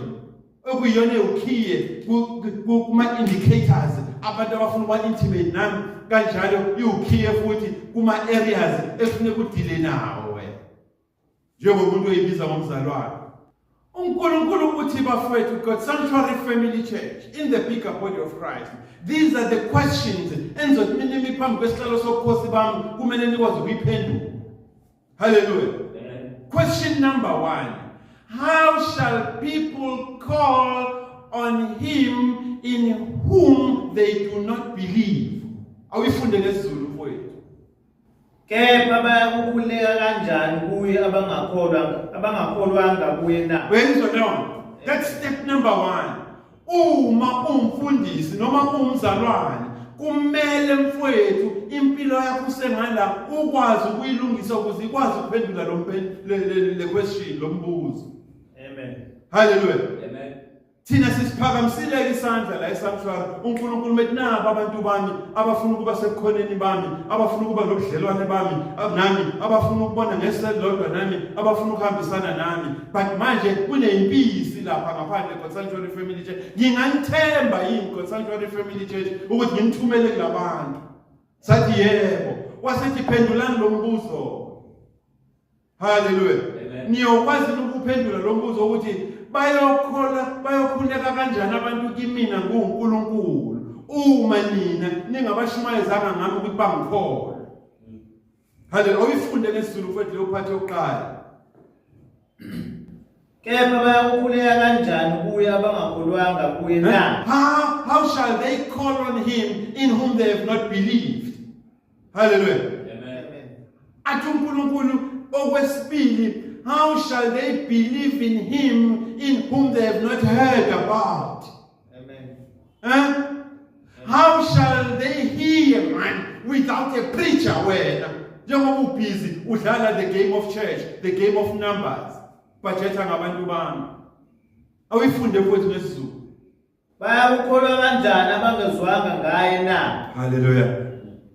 Speaker 1: okuyiyona ewukhiye kuma indicators abantu abafuna ukuba intimate nami, kanjalo iwukhiye futhi kuma areas ekufuneka udile nawo wena njengomuntu oyibiza ngomzalwane. uNkulunkulu uthi bafowethu, God Sanctuary Family Church, in the bigger body of Christ, these are the questions enizothi minimi phambi kwesihlalo sobukhosi bami kumele nikwazi ukuyiphendula. Hallelujah.
Speaker 2: Amen.
Speaker 1: Question number 1: how shall people call on him in whom they do not believe? Awuyifunde ngesiZulu mfowethu.
Speaker 3: Kepha bayakukhuleka kanjani kuye abangakholwanga kuye na?
Speaker 1: Uyayizwa leyo nto? That's step number 1. Uma umfundisi noma umzalwane, kumele mfowethu impilo yakho usengala ukwazi ukuyilungisa ukuze ikwazi ukuphendula le question, lo mbuzo.
Speaker 3: Amen.
Speaker 1: Hallelujah.
Speaker 2: Amen.
Speaker 1: Thina sisiphakamisile isandla la esanctuary. uNkulunkulu methi naba abantu bami abafuna ukuba sebukhoneni bami, abafuna ukuba nobudlelwane bami nami, abafuna ukubona ngeselodwa nami, abafuna ukuhambisana nami, but manje kuneyimpisi lapha ngaphandle. God Sanctuary Family Church, nginganithemba yini God Sanctuary Family Church ukuthi ngimthumele kulabantu? Sathi yebo. Wasethi phendulani lo mbuzo. Hallelujah.
Speaker 2: Amen.
Speaker 1: Niyokwazi ukuphendula. ukuphendula lo mbuzo ukuthi bayokhola bayokhuleka kanjani abantu kimina nguNkulunkulu uma nina ningabashumayezanga ngami ukuthi bangikholwe. Haleluya. Awuyifunde ngesiZulu mfowethu leyo part yokuqala.
Speaker 3: Kepha bayakukhuleka kanjani kuye abangakholwanga kuye na?
Speaker 1: How shall they call on him in whom they have not believed? Hallelujah.
Speaker 2: Amen.
Speaker 1: Athi uNkulunkulu okwesibili, how shall they believe in him in whom they have not heard about?
Speaker 3: Amen.
Speaker 1: Eh? How shall they hear man without a preacher wena? Njengoba ubusy udlala the game of church, the game of numbers. Budgeta ngabantu bami. Awuyifunde mfowethu ngesiZulu.
Speaker 3: Bayakukholwa kanjani abangezwanga ngaye na?
Speaker 1: Hallelujah.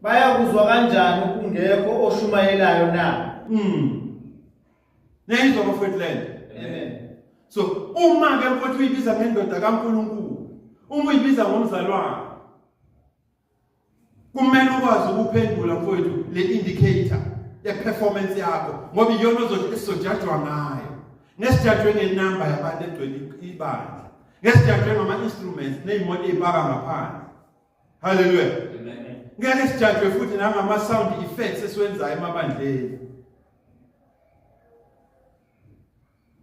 Speaker 3: Bayakuzwa kanjani kungekho oshumayelayo na?
Speaker 1: Niyayizwa bafowethu lento.
Speaker 3: Amen.
Speaker 1: So uma ke mfowethu uyibiza ngendoda kaNkulunkulu, uma uyibiza ngomzalwane, kumele ukwazi ukuphendula mfowethu le indicator ye performance yakho ngoba iyona ozothi esizojajwa ngayo. Ngesijajwe ngenamba yabantu egcwele ibandla. Ngesijajwe ngama instruments nezimoto ezipaka ngaphandle. Hallelujah.
Speaker 2: Amen.
Speaker 1: Ngeke sijajwe futhi nangama sound effects esiwenzayo emabandleni.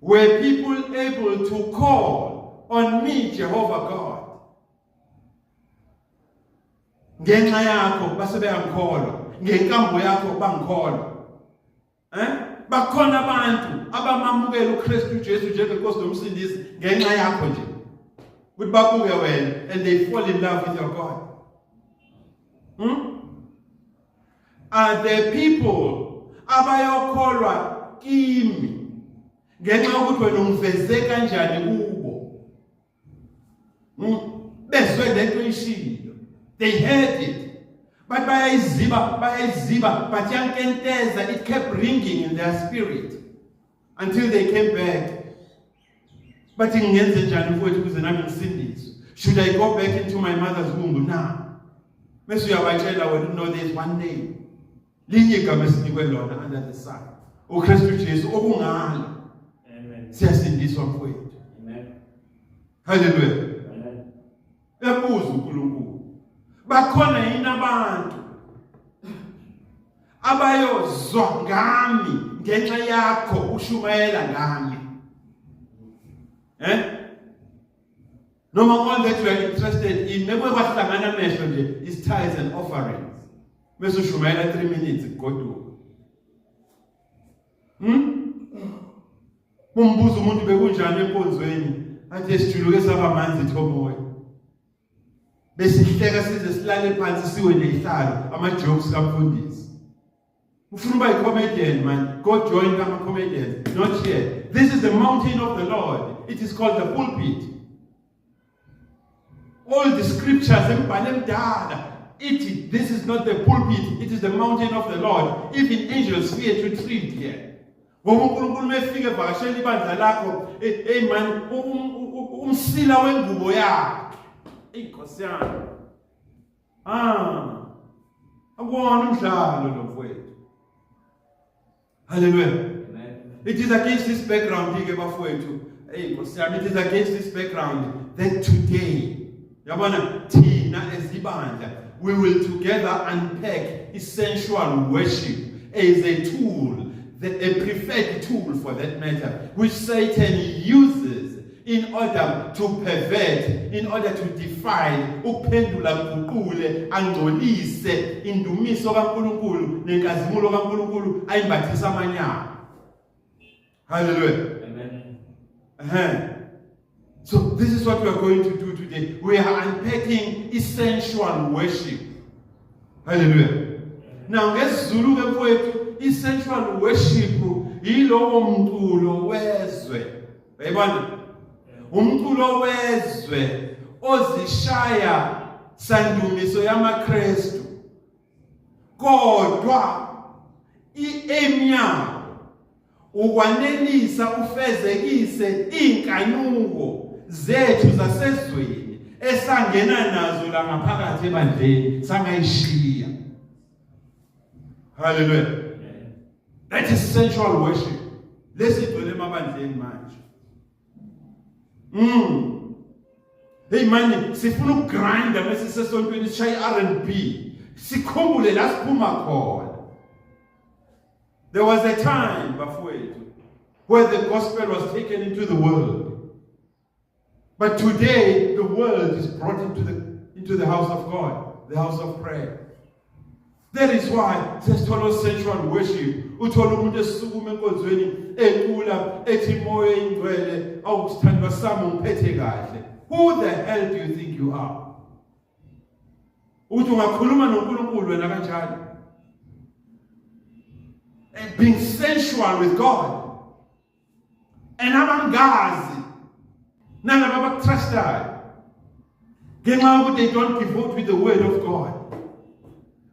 Speaker 1: Were people able to call on me Jehovah God? Ngenxa yakho base beyangikholwa, ngenkambo yakho bangikholwa. Eh? Bakhona abantu abamamukela uKristu Jesu njengenkosi nomsindisi ngenxa yakho nje. Ukuthi babuke wena and they fall in love with your God. Are there people abayokholwa kimi ngenxa yokuthi wena ungiveze kanjani kubo? Bezwe lento ishilo. They heard it. But bayayiziba, bayayiziba, but yankenteza, it kept ringing in their spirit until they came back. Bathi ngingenze njani mfowethu ukuze nami ngisindiswe? Should I go back into my mother's womb now? Bese uyabatshela wena, no, there is one name. Linye igama esinikwe lona under the sun. uKristu Jesu okungalo.
Speaker 2: Amen.
Speaker 1: Siyasindiswa mfowethu.
Speaker 2: Amen.
Speaker 1: Hallelujah.
Speaker 2: Amen.
Speaker 1: Uyabuza uNkulunkulu. Bakhona yini abantu abayozwa ngami ngenxa yakho ushumayela ngami? Eh? Noma all that you are interested in mekuye kwahlangana amehlo nje is tithes and offerings. Bese ushumayela 3 minutes kugoduka. Umbuzo umuntu bekunjani enkonzweni athi sijuluke saba manzi thomoya. Besihleka size silale phansi siwe nezihlalo ama jokes kamfundisi. Ufuna uba yi-comedian man, go join ama comedians, not here. This is the mountain of the Lord. It is called the pulpit. All the scriptures embhalo emdala ithi this is not the pulpit, it is the mountain of the Lord. Even angels fear to tread here. Ngoba uNkulunkulu mefika evakashela ibandla lakho, hey man, umsila wengubo yakhe. Inkosi yami. Akuwona umdlalo lo mfowethu. Hallelujah.
Speaker 2: Amen.
Speaker 1: It is against this background ke bafowethu. Hey Nkosi yami, it is against this background that today, yabona thina ezibandla, we will together unpack essential worship as a tool, a preferred tool for that matter, which Satan uses in order to pervert, in order to defile, ukuphendula guqule, angcolise indumiso kaNkulunkulu nenkazimulo kaNkulunkulu ayimbathisa amanyala. Hallelujah.
Speaker 2: Amen.
Speaker 1: So this is what we are going to do today. We are unpacking essential worship. Hallelujah. Now ngesiZulu ke mfowethu, essential worship yilowo mculo wezwe. Uyayibona? Umculo wezwe ozishaya sandumiso yamaKristu. Kodwa i-aim yawo ukwanelisa ufezekise inkanuko zethu zasezweni esangena nazo la ngaphakathi ebandleni sangayishiya. Hallelujah. That is sensual worship. Lesigcwele emabandleni manje. Hey mani, sifuna ukugrinda bese sisesontweni sishaye R&B. Sikhumbule la siphuma khona. There was a time, bafowethu, where the gospel was taken into the world. But today the world is brought into the house of God, the house of prayer. That is why sesithola sensual worship. Uthola umuntu esukuma enkonzweni ecula ethi, "Moya Ingcwele, awusithandwa sami, ungiphethe kahle." Who the hell do you think you are? Uthi ungakhuluma noNkulunkulu wena kanjalo? And being sensual with God. And abangazi nalaba abakutrustayo, ngenxa yokuthi they don't devote with the word of God,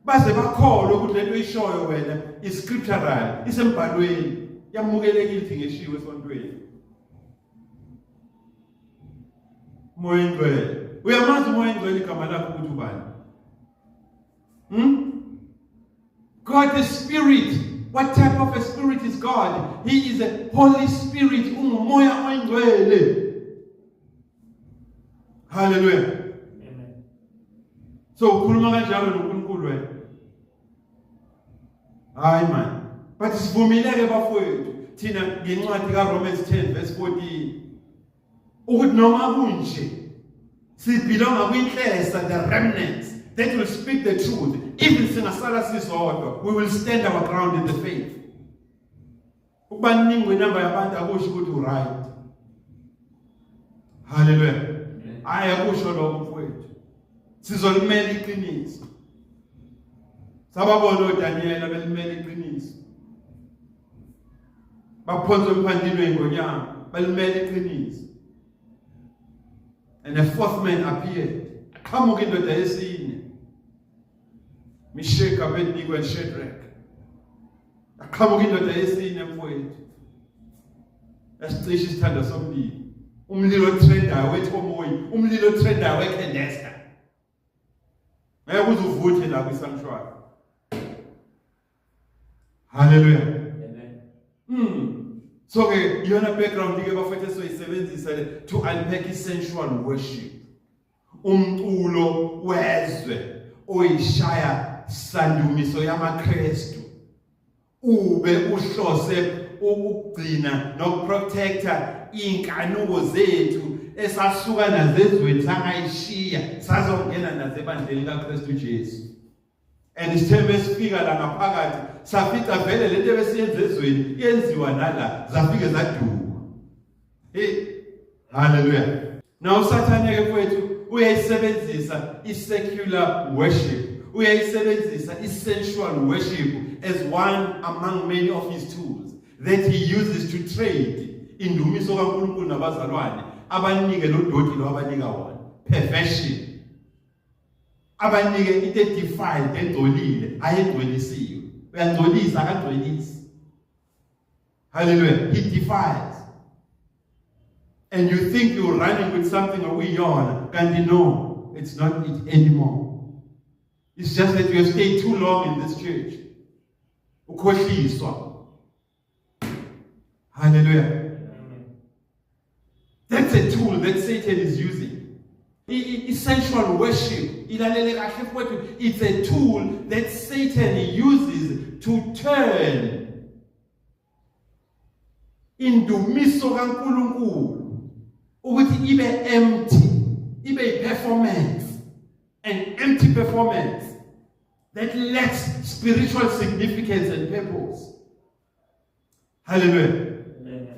Speaker 1: baze bakholwe ukuthi lento oyishoyo wena is scriptural, isembhalweni, yamukelekile ukuthi ngeshiwe esontweni. Moya Ingcwele, uyamazi uMoya Ingcwele igama lakho ukuthi ubani? God is spirit. What type of a spirit is God? He is a Holy Spirit. Ungumoya oyingcwele. Hallelujah.
Speaker 2: Amen.
Speaker 1: So ukhuluma kanjalo noNkulunkulu wena? Hayi man. But sivumile ke, bafowethu, thina ngencwadi kaRomans 10 verse 14 ukuthi noma kunje sibelonga kwinhlesa, the remnants that will speak the truth. Even singasala sisodwa, we will stand our ground in the faith. Ukuba ningi kwenamba yabantu akusho ukuthi uright. Hallelujah. Hayi, akusho lokho, mfowethu. Sizolimela iqiniso. Sababona oDaniel belimela iqiniso, baphonswa emphandini wengonyama, balimela iqiniso. And a fourth man appeared, aqhamuka indoda yesine, Meshach, Abednego and Shadrach. Aqhamuka indoda yesine, mfowethu, yasicisha isithando somlilo, umlilo otrendayo wethomoyi, umlilo otrendayo wecandesta. Ngeke uze uvuthe la kwisanctuary. Hallelujah.
Speaker 2: Amen.
Speaker 1: So ke iyona background ke, bafethu, esoyisebenzisa le to unpack sensual worship. Umculo wezwe oyishaya sandumiso yamaKristu ube uhlose ukugcina nokuprotecta inkanuko zethu esasuka nazo ezweni, sangayishiya, sazongena nazo ebandleni kaKristu Jesu. And isithembe esifika la ngaphakathi safica vele lento ebesiyenza ezweni yenziwa nala, zafike zaduma. Hey, hallelujah. Now uSathane ke, mfowethu, uyayisebenzisa i-secular worship, uyayisebenzisa i-sensual worship as one among many of his tools that he uses to trade indumiso kaNkulunkulu nabazalwane, abanike lo doti lo abanika wona, perversion, abanike into edefiled, engcolile, ayengcwelisiwe. Uyangcolisa, akangcwelisi. Hallelujah. He defiles and you think you're running with something okuyiyona, kanti no, it's not it anymore. It's just that you have stayed too long in this church, ukhohliswa. Hallelujah.
Speaker 2: Amen.
Speaker 1: That's a tool that Satan is using. I-sensual worship, ilalele kahle, mfowethu, it's a tool that Satan uses to turn indumiso kaNkulunkulu ukuthi ibe empty, ibe i-performance, an empty performance that lacks spiritual significance and purpose. Hallelujah.
Speaker 2: Amen.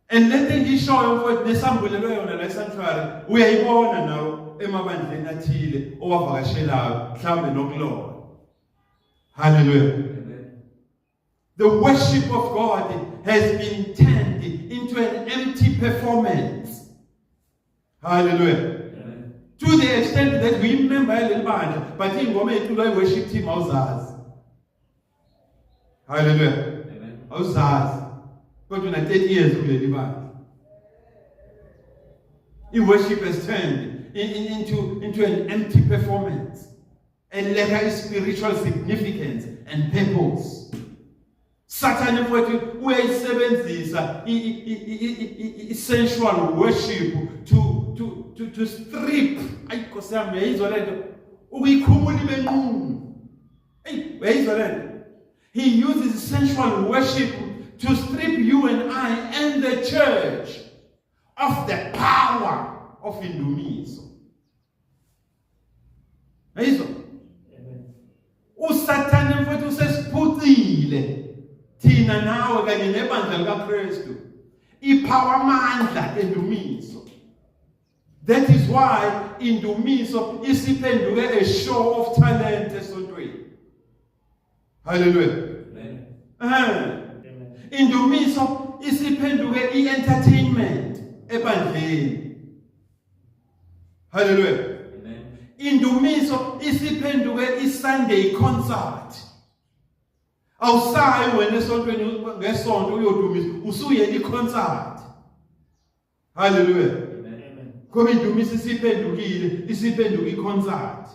Speaker 1: And lento engishoyo, mfowethu, nesambulelwe yona la esanctuary, uyayibona nawe emabandleni athile owavakashelayo mhlawumbe nokulona. Hallelujah.
Speaker 2: Amen.
Speaker 1: The worship of God has been turned into an empty performance. Hallelujah.
Speaker 2: Amen.
Speaker 1: To the extent that we member yaleli bandla, but ingoma eculwa i-worship team awuzazi. Hallelujah.
Speaker 2: Amen.
Speaker 1: Awuzazi. Kodwa una 30 years kuleli bandla. I-worship has turned into an empty performance and lack spiritual significance and purpose. Sathane mfowethu uyayisebenzisa i-sensual worship to strip, ayi Nkosi yami, uyayizwa lento, ukuyikhumula ibe nqunu. Eyi, uyayizwa lento? He uses sensual worship to strip you and I and the church of the power of indumiso. Ayizwa? USathane mfowethu usesiphucile thina nawe kanye nebandla likaKristu ipower, amandla endumiso. That is why indumiso isiphenduke a show of talent esontweni. Hallelujah.
Speaker 2: Amen.
Speaker 1: Indumiso isiphenduke i-entertainment ebandleni. Hallelujah.
Speaker 2: Amen.
Speaker 1: Indumiso isiphenduke i-Sunday concert. Awusayi wena esontweni ngesonto uyodumisa, usuyela i-concert. Hallelujah.
Speaker 2: Amen.
Speaker 1: Ngoba indumiso isiphendukile, isiphenduka i-concert.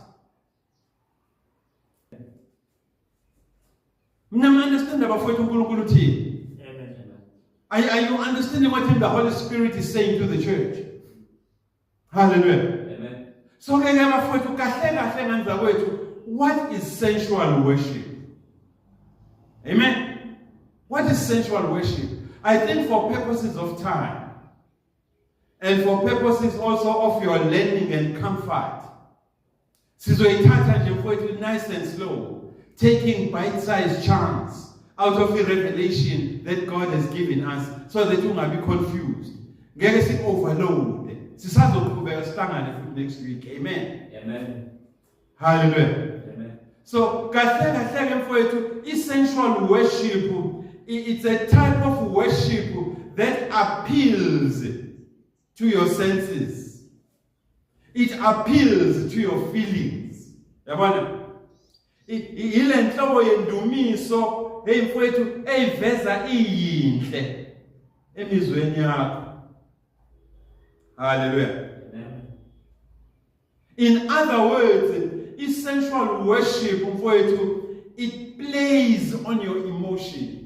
Speaker 1: Mina understand abafowethu uNkulunkulu uthini.
Speaker 3: Amen.
Speaker 1: Are you understanding what the Holy Spirit is saying to the church? Hallelujah.
Speaker 2: Amen.
Speaker 1: So ke ke bafowethu, kahle kahle nganza kwethu, what is sensual worship? Amen. What is sensual worship? I think for purposes of time and for purposes also of your learning and comfort, sizoyithatha nje mfowethu nice and slow, taking bite-sized chunks out of the revelation that God has given us so that ungabi confused. Ngeke si overload. Sisazoqhubeka sihlangane futhi next week. Amen.
Speaker 2: Amen.
Speaker 1: Hallelujah.
Speaker 2: Amen.
Speaker 1: So kahle kahle ke mfowethu, sensual worship, it's a type of worship that appeals to your senses. It appeals to your feelings. Yabona? Ile nhlobo yendumiso, hey mfowethu, eyiveza iyinhle emizweni yakho. Hallelujah.
Speaker 2: Amen.
Speaker 1: In other words, sensual worship mfowethu, it plays on your emotions.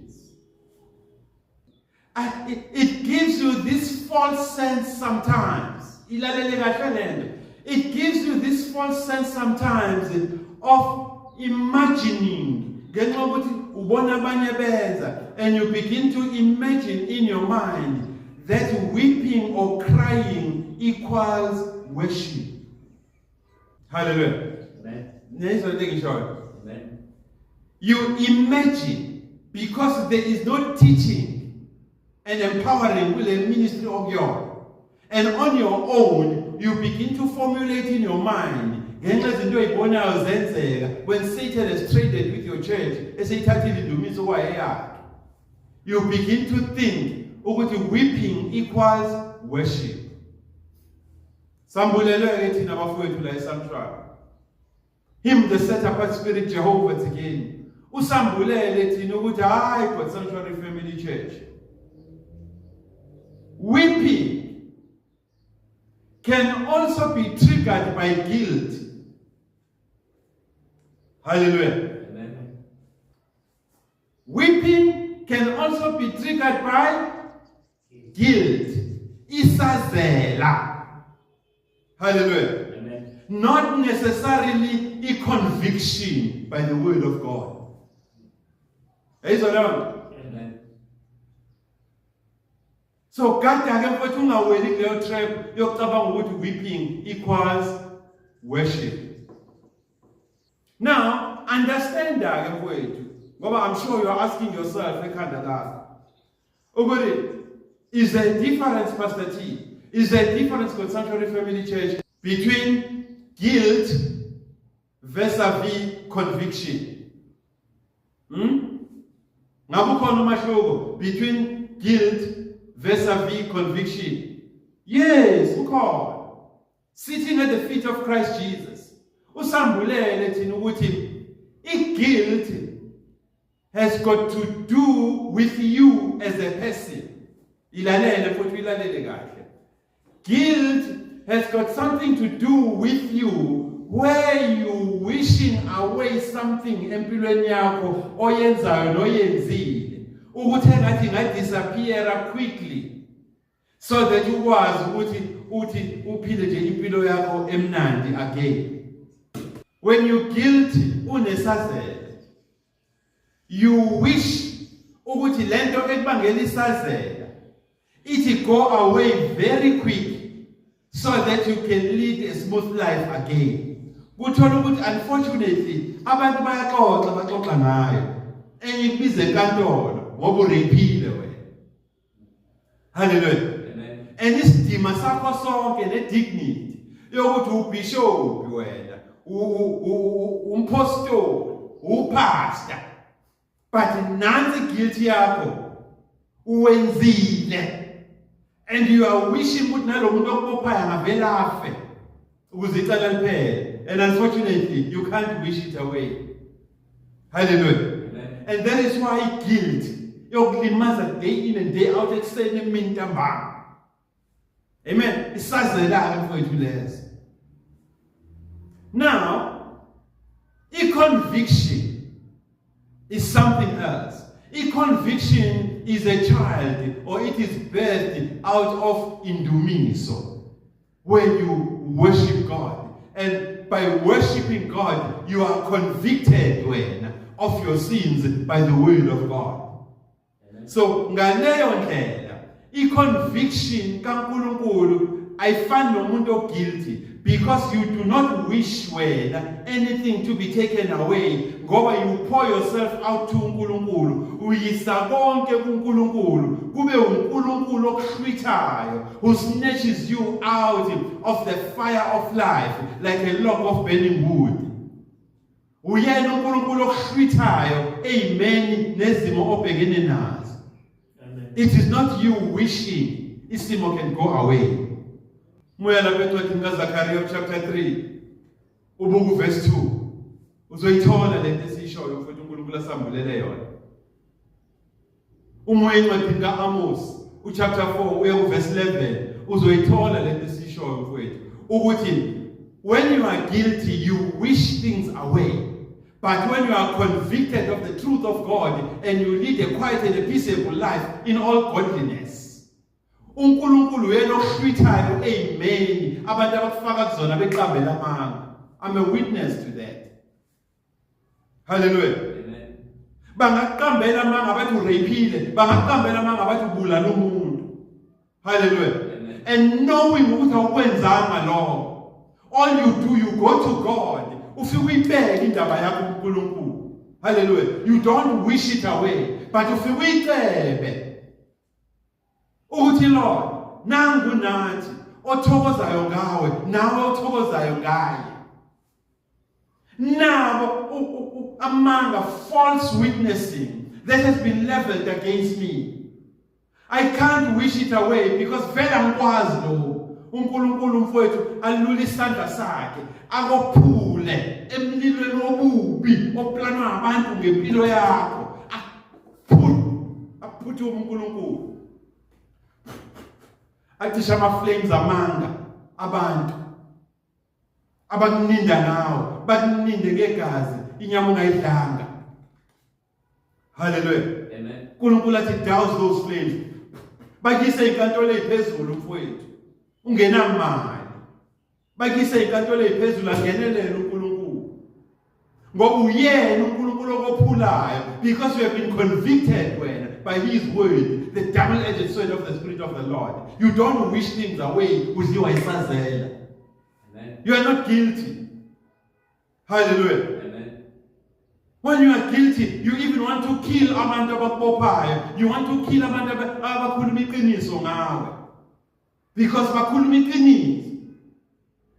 Speaker 1: It gives you this false sense sometimes. Ilalele kahle lento. It gives you this false sense sometimes of imagining, ngenxa yokuthi ubona abanye benza, and you begin to imagine in your mind that weeping or crying equals worship. Hallelujah.
Speaker 2: Amen.
Speaker 1: Niyayizwa into engishoyo?
Speaker 2: Amen.
Speaker 1: You imagine because there is no teaching and empowering with the ministry of your, and on your own you begin to formulate in your mind ngenxa yezinto oyibonayo zenzeka when Satan has traded with your church, eseyithathile indumiso kwayeyakhe, you begin to think ukuthi weeping equals worship. Sambulelwe ke thina bafowethu la esanctuary. Him, the set apart spirit, Jehovah again, usambulele thina ukuthi hayi, but Sanctuary Family Church, weeping can also be triggered by guilt. Hallelujah.
Speaker 2: Amen.
Speaker 1: Weeping can also be triggered by guilt, isazela. Hallelujah.
Speaker 2: Amen.
Speaker 1: Not necessarily a conviction by the word of God. Yayizwa leyo nto?
Speaker 2: Amen.
Speaker 1: So gada ke mfowethu, ungaweli kuleyo trap yokucabanga ukuthi weeping equals worship. Now understand ke mfowethu, ngoba I'm sure you are asking yourself ekhanda lakho ukuthi is there a difference, Pastor T, is there a difference with Sanctuary Family Church between guilt vis-a-vis conviction? Ngabe ukhona umahluko between guilt vis-a-vis conviction? Yes, ukhona. Sitting at the feet of Christ Jesus, usambulele thina ukuthi i-guilt has got to do with you as a person. Ilalele futhi, uyilalele kahle. Guilt has got something to do with you, where you wishing away something empilweni yakho oyenzayo noyenzile. Ukuthi engathi ingadisappear quickly so that ukwazi ukuthi uthi uphile nje impilo yakho emnandi again. When you guilty, unesazela, you wish ukuthi lento ekubangela isazela ithi go away very quick so that you can lead a smooth life again. Kuthola ukuthi unfortunately abantu bayaxoxa, baxoxa ngayo, enye ikubiza enkantolo ngoba urapile wena. Hallelujah.
Speaker 2: Amen.
Speaker 1: And isidima sakho sonke ne-dignity yokuthi ubishop wena, umpostoli, upastor, but nansi guilt yakho, uwenzile, and you are wishing ukuthi nalo muntu okubophayo angavela afe ukuze icala liphele, and unfortunately you can't wish it away. Hallelujah.
Speaker 2: Amen.
Speaker 1: And that is why guilt yokulimaza day in and day out, ekuseni, emini, ntambama. Amen. Isazela-ke, mfowethu, lezo. Now, i-conviction is something else. I-conviction is a child, or it is birthed out of indumiso, where you worship God, and by worshiping God you are convicted wena of your sins by the word of God.
Speaker 2: Amen.
Speaker 1: So ngaleyo ndlela i-conviction kaNkulunkulu ayifani nomuntu oguilty, because you do not wish wena anything to be taken away, ngoba you pour yourself out to uNkulunkulu, uyisa konke kuNkulunkulu, kube uNkulunkulu okuhlwithayo, who snatches you out of the fire of life like a log of burning wood. Uyena uNkulunkulu okuhlwithayo eyimeni nezimo obhekene nazo.
Speaker 3: Amen.
Speaker 1: It is not you wishing isimo can go away. Muya lapha encwadini kaZakhariya chapter 3, ubuku verse 2, uzoyithola lento esiyishoyo futhi uNkulunkulu asambulele yona. Uma encwadini kaAmos uchapter 4 uya kuverse 11, uzoyithola lento esiyishoyo, mfowethu, ukuthi when you are guilty you wish things away, but when you are convicted of the truth of God and you lead a quiet and a peaceable life in all godliness, uNkulunkulu uyena ohlwithayo eyimeni abantu abakufaka kuzona beqambela amanga. I'm a witness to that. Hallelujah.
Speaker 2: Amen.
Speaker 1: Bangaqambela amanga bathi urapile, bangaqambela amanga bathi ubulala umuntu. Hallelujah.
Speaker 2: Amen.
Speaker 1: And knowing ukuthi awukwenzanga lokho, all you do, you go to God, ufike uyibeke indaba yakho kuNkulunkulu. Hallelujah. You don't wish it away, but ufike uyicebe ukuthi, "Lord, nangu nathi othokozayo ngawe, nawe othokozayo ngaye." Nabo amanga, false witnessing that has been leveled against me, I can't wish it away because vele angikwazi lokho. UNkulunkulu, mfowethu, alula isandla sakhe akophule emlilweni wobubi oplanwa abantu ngempilo yakho. Aphuthume uNkulunkulu acishe ama flames amanga abantu abakuninda ngawo, bakuninde ngegazi, inyama ungayidlanga. Hallelujah.
Speaker 2: Amen.
Speaker 1: uNkulunkulu athi douse those flames, bakise inkantolo eziphezulu, mfowethu, ungenamali, bakise inkantolo eziphezulu, angenelele uNkulunkulu, ngoba uyena uNkulunkulu okophulayo, because you have been convicted wena by his word, the double edged sword of the Spirit of the Lord. You don't wish things away udliwa isazela.
Speaker 2: Amen.
Speaker 1: You are not guilty. Hallelujah.
Speaker 2: Amen.
Speaker 1: When you are guilty, you even want to kill abantu abakubophayo. You want to kill abantu abakhuluma iqiniso ngawe. Because bakhuluma iqiniso.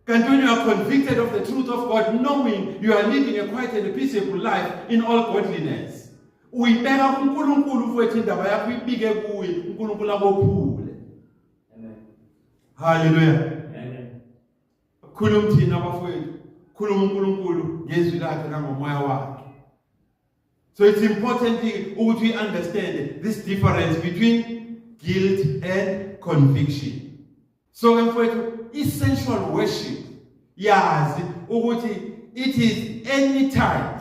Speaker 1: Kanti when you are convicted of the truth of God, knowing you are leading a quiet and a peaceable life in all godliness, uyibeka kuNkulunkulu, mfowethu, indaba yakho ibike kuye, uNkulunkulu akophule.
Speaker 2: Amen.
Speaker 1: Hallelujah.
Speaker 2: Amen.
Speaker 1: Khuluma thina, abafowethu. Khuluma uNkulunkulu ngezwi lakhe nangomoya wakhe. So it's important ukuthi we understand this difference between guilt and conviction. So ke, mfowethu, essential worship, yazi ukuthi it is any type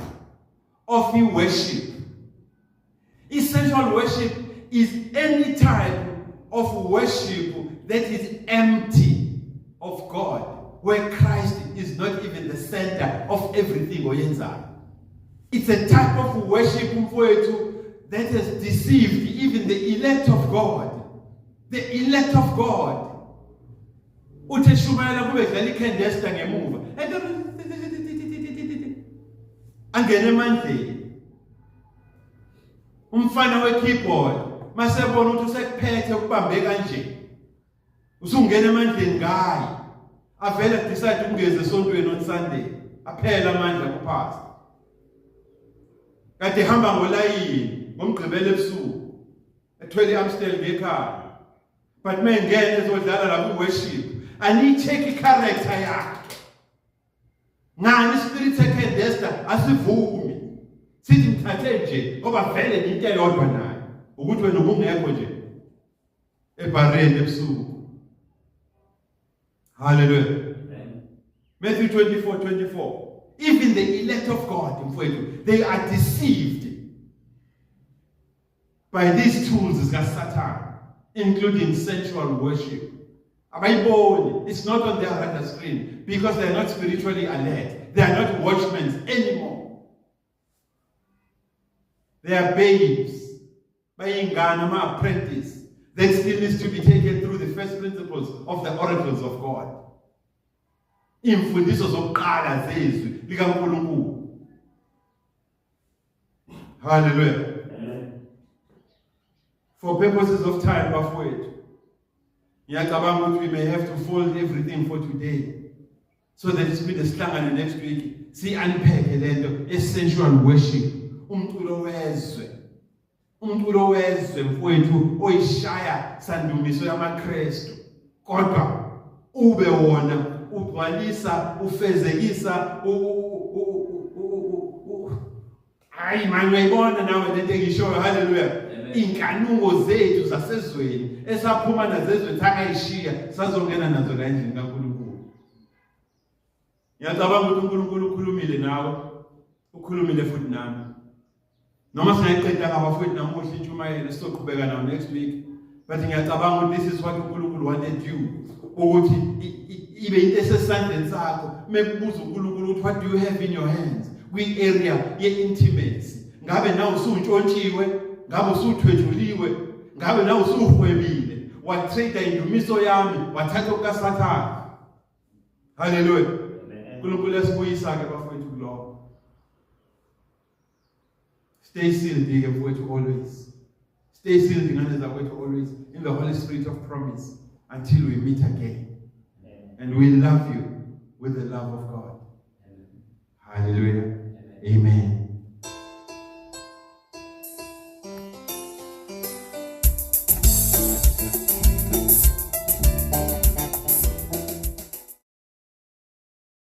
Speaker 1: of worship. Essential Sensual worship is any type of worship that is empty of God, where Christ is not even the center of everything oyenzayo. It's a type of worship, mfowethu, that has deceived even the elect of God. The elect of God. Uthe shumayela kube dlala ikhendesta ngemuva. Angene emandleni. Umfana we-keyboard masebona ukuthi usekuphethe ukubambe kanje. Usungena emandleni ngaye. Avele decide ukungeza esontweni on Sunday. Aphela amandla kupastor. Kade ehamba ngolayini ngomgqibelo ebusuku. Ethwele iAmstel ngekhaya. But mengena ezodlala la ku worship, ani-check i-character yakhe. Ngani ispirit sekhendesta asivumi. Sithi mthathe nje ngoba vele into eyodwa naye ukuthi wena ubungekho nje ebhareni ebusuku. Hallelujah.
Speaker 2: Amen.
Speaker 1: Matthew 24:24. Even the elect of God, mfowethu, they are deceived by these tools zikaSatan, including sensual worship. Abayiboni, it's not on their radar screen because they are not spiritually alert. They are not watchmen anymore. They are babes. Bayingane, ama-apprentice that still needs to be taken through the first principles of the oracles of God. Imfundiso zokuqala zezwi likaNkulunkulu. Hallelujah.
Speaker 2: Amen.
Speaker 1: For purposes of time, bafowethu, ngiyacabanga ukuthi we may have to fold everything for today so that siphinde sihlangane next week, si-unpack lento ye-sensual worship, umculo wezwe, umculo wezwe, mfowethu, oyishaya sandumiso yamaKristu, kodwa ube wona ugcwalisa, ufezekisa hayi manje uyayibona nawe lento engishoyo. Haleluya.
Speaker 2: Amen.
Speaker 1: Inkanuko zethu zasezweni esaphuma nazo ezweni, sangayishiya, sazongena nazo la endlini kaNkulunkulu. Ngiyacabanga ukuthi uNkulunkulu ukhulumile nawe, ukhulumile futhi nami. Noma singayiqeda ngabafowethu namuhla intshumayelo, sizoqhubeka nawo next week, but ngiyacabanga ukuthi this is what uNkulunkulu wanted you ukuthi ibe into esesandleni sakho. Mekubuza uNkulunkulu ukuthi, "What do you have in your hands?" kwi-area ye-intimacy, ngabe nawe usuntshontshiwe? Ngabe usuthwetshuliwe? Ngabe nawe usuhwebile, watrade indumiso yami, wathatha okukaSathane? Haleluya.
Speaker 2: Amen.
Speaker 1: uNkulunkulu yasibuyisa ke, bafowethu, kuloko. Stay sealed ke, mfowethu, always stay sealed, ngane zakwethu, always in the Holy Spirit of promise until we meet again.
Speaker 2: Amen.
Speaker 1: And we love you with the love of God.
Speaker 2: Amen.
Speaker 1: Hallelujah.
Speaker 2: Amen.
Speaker 1: Amen.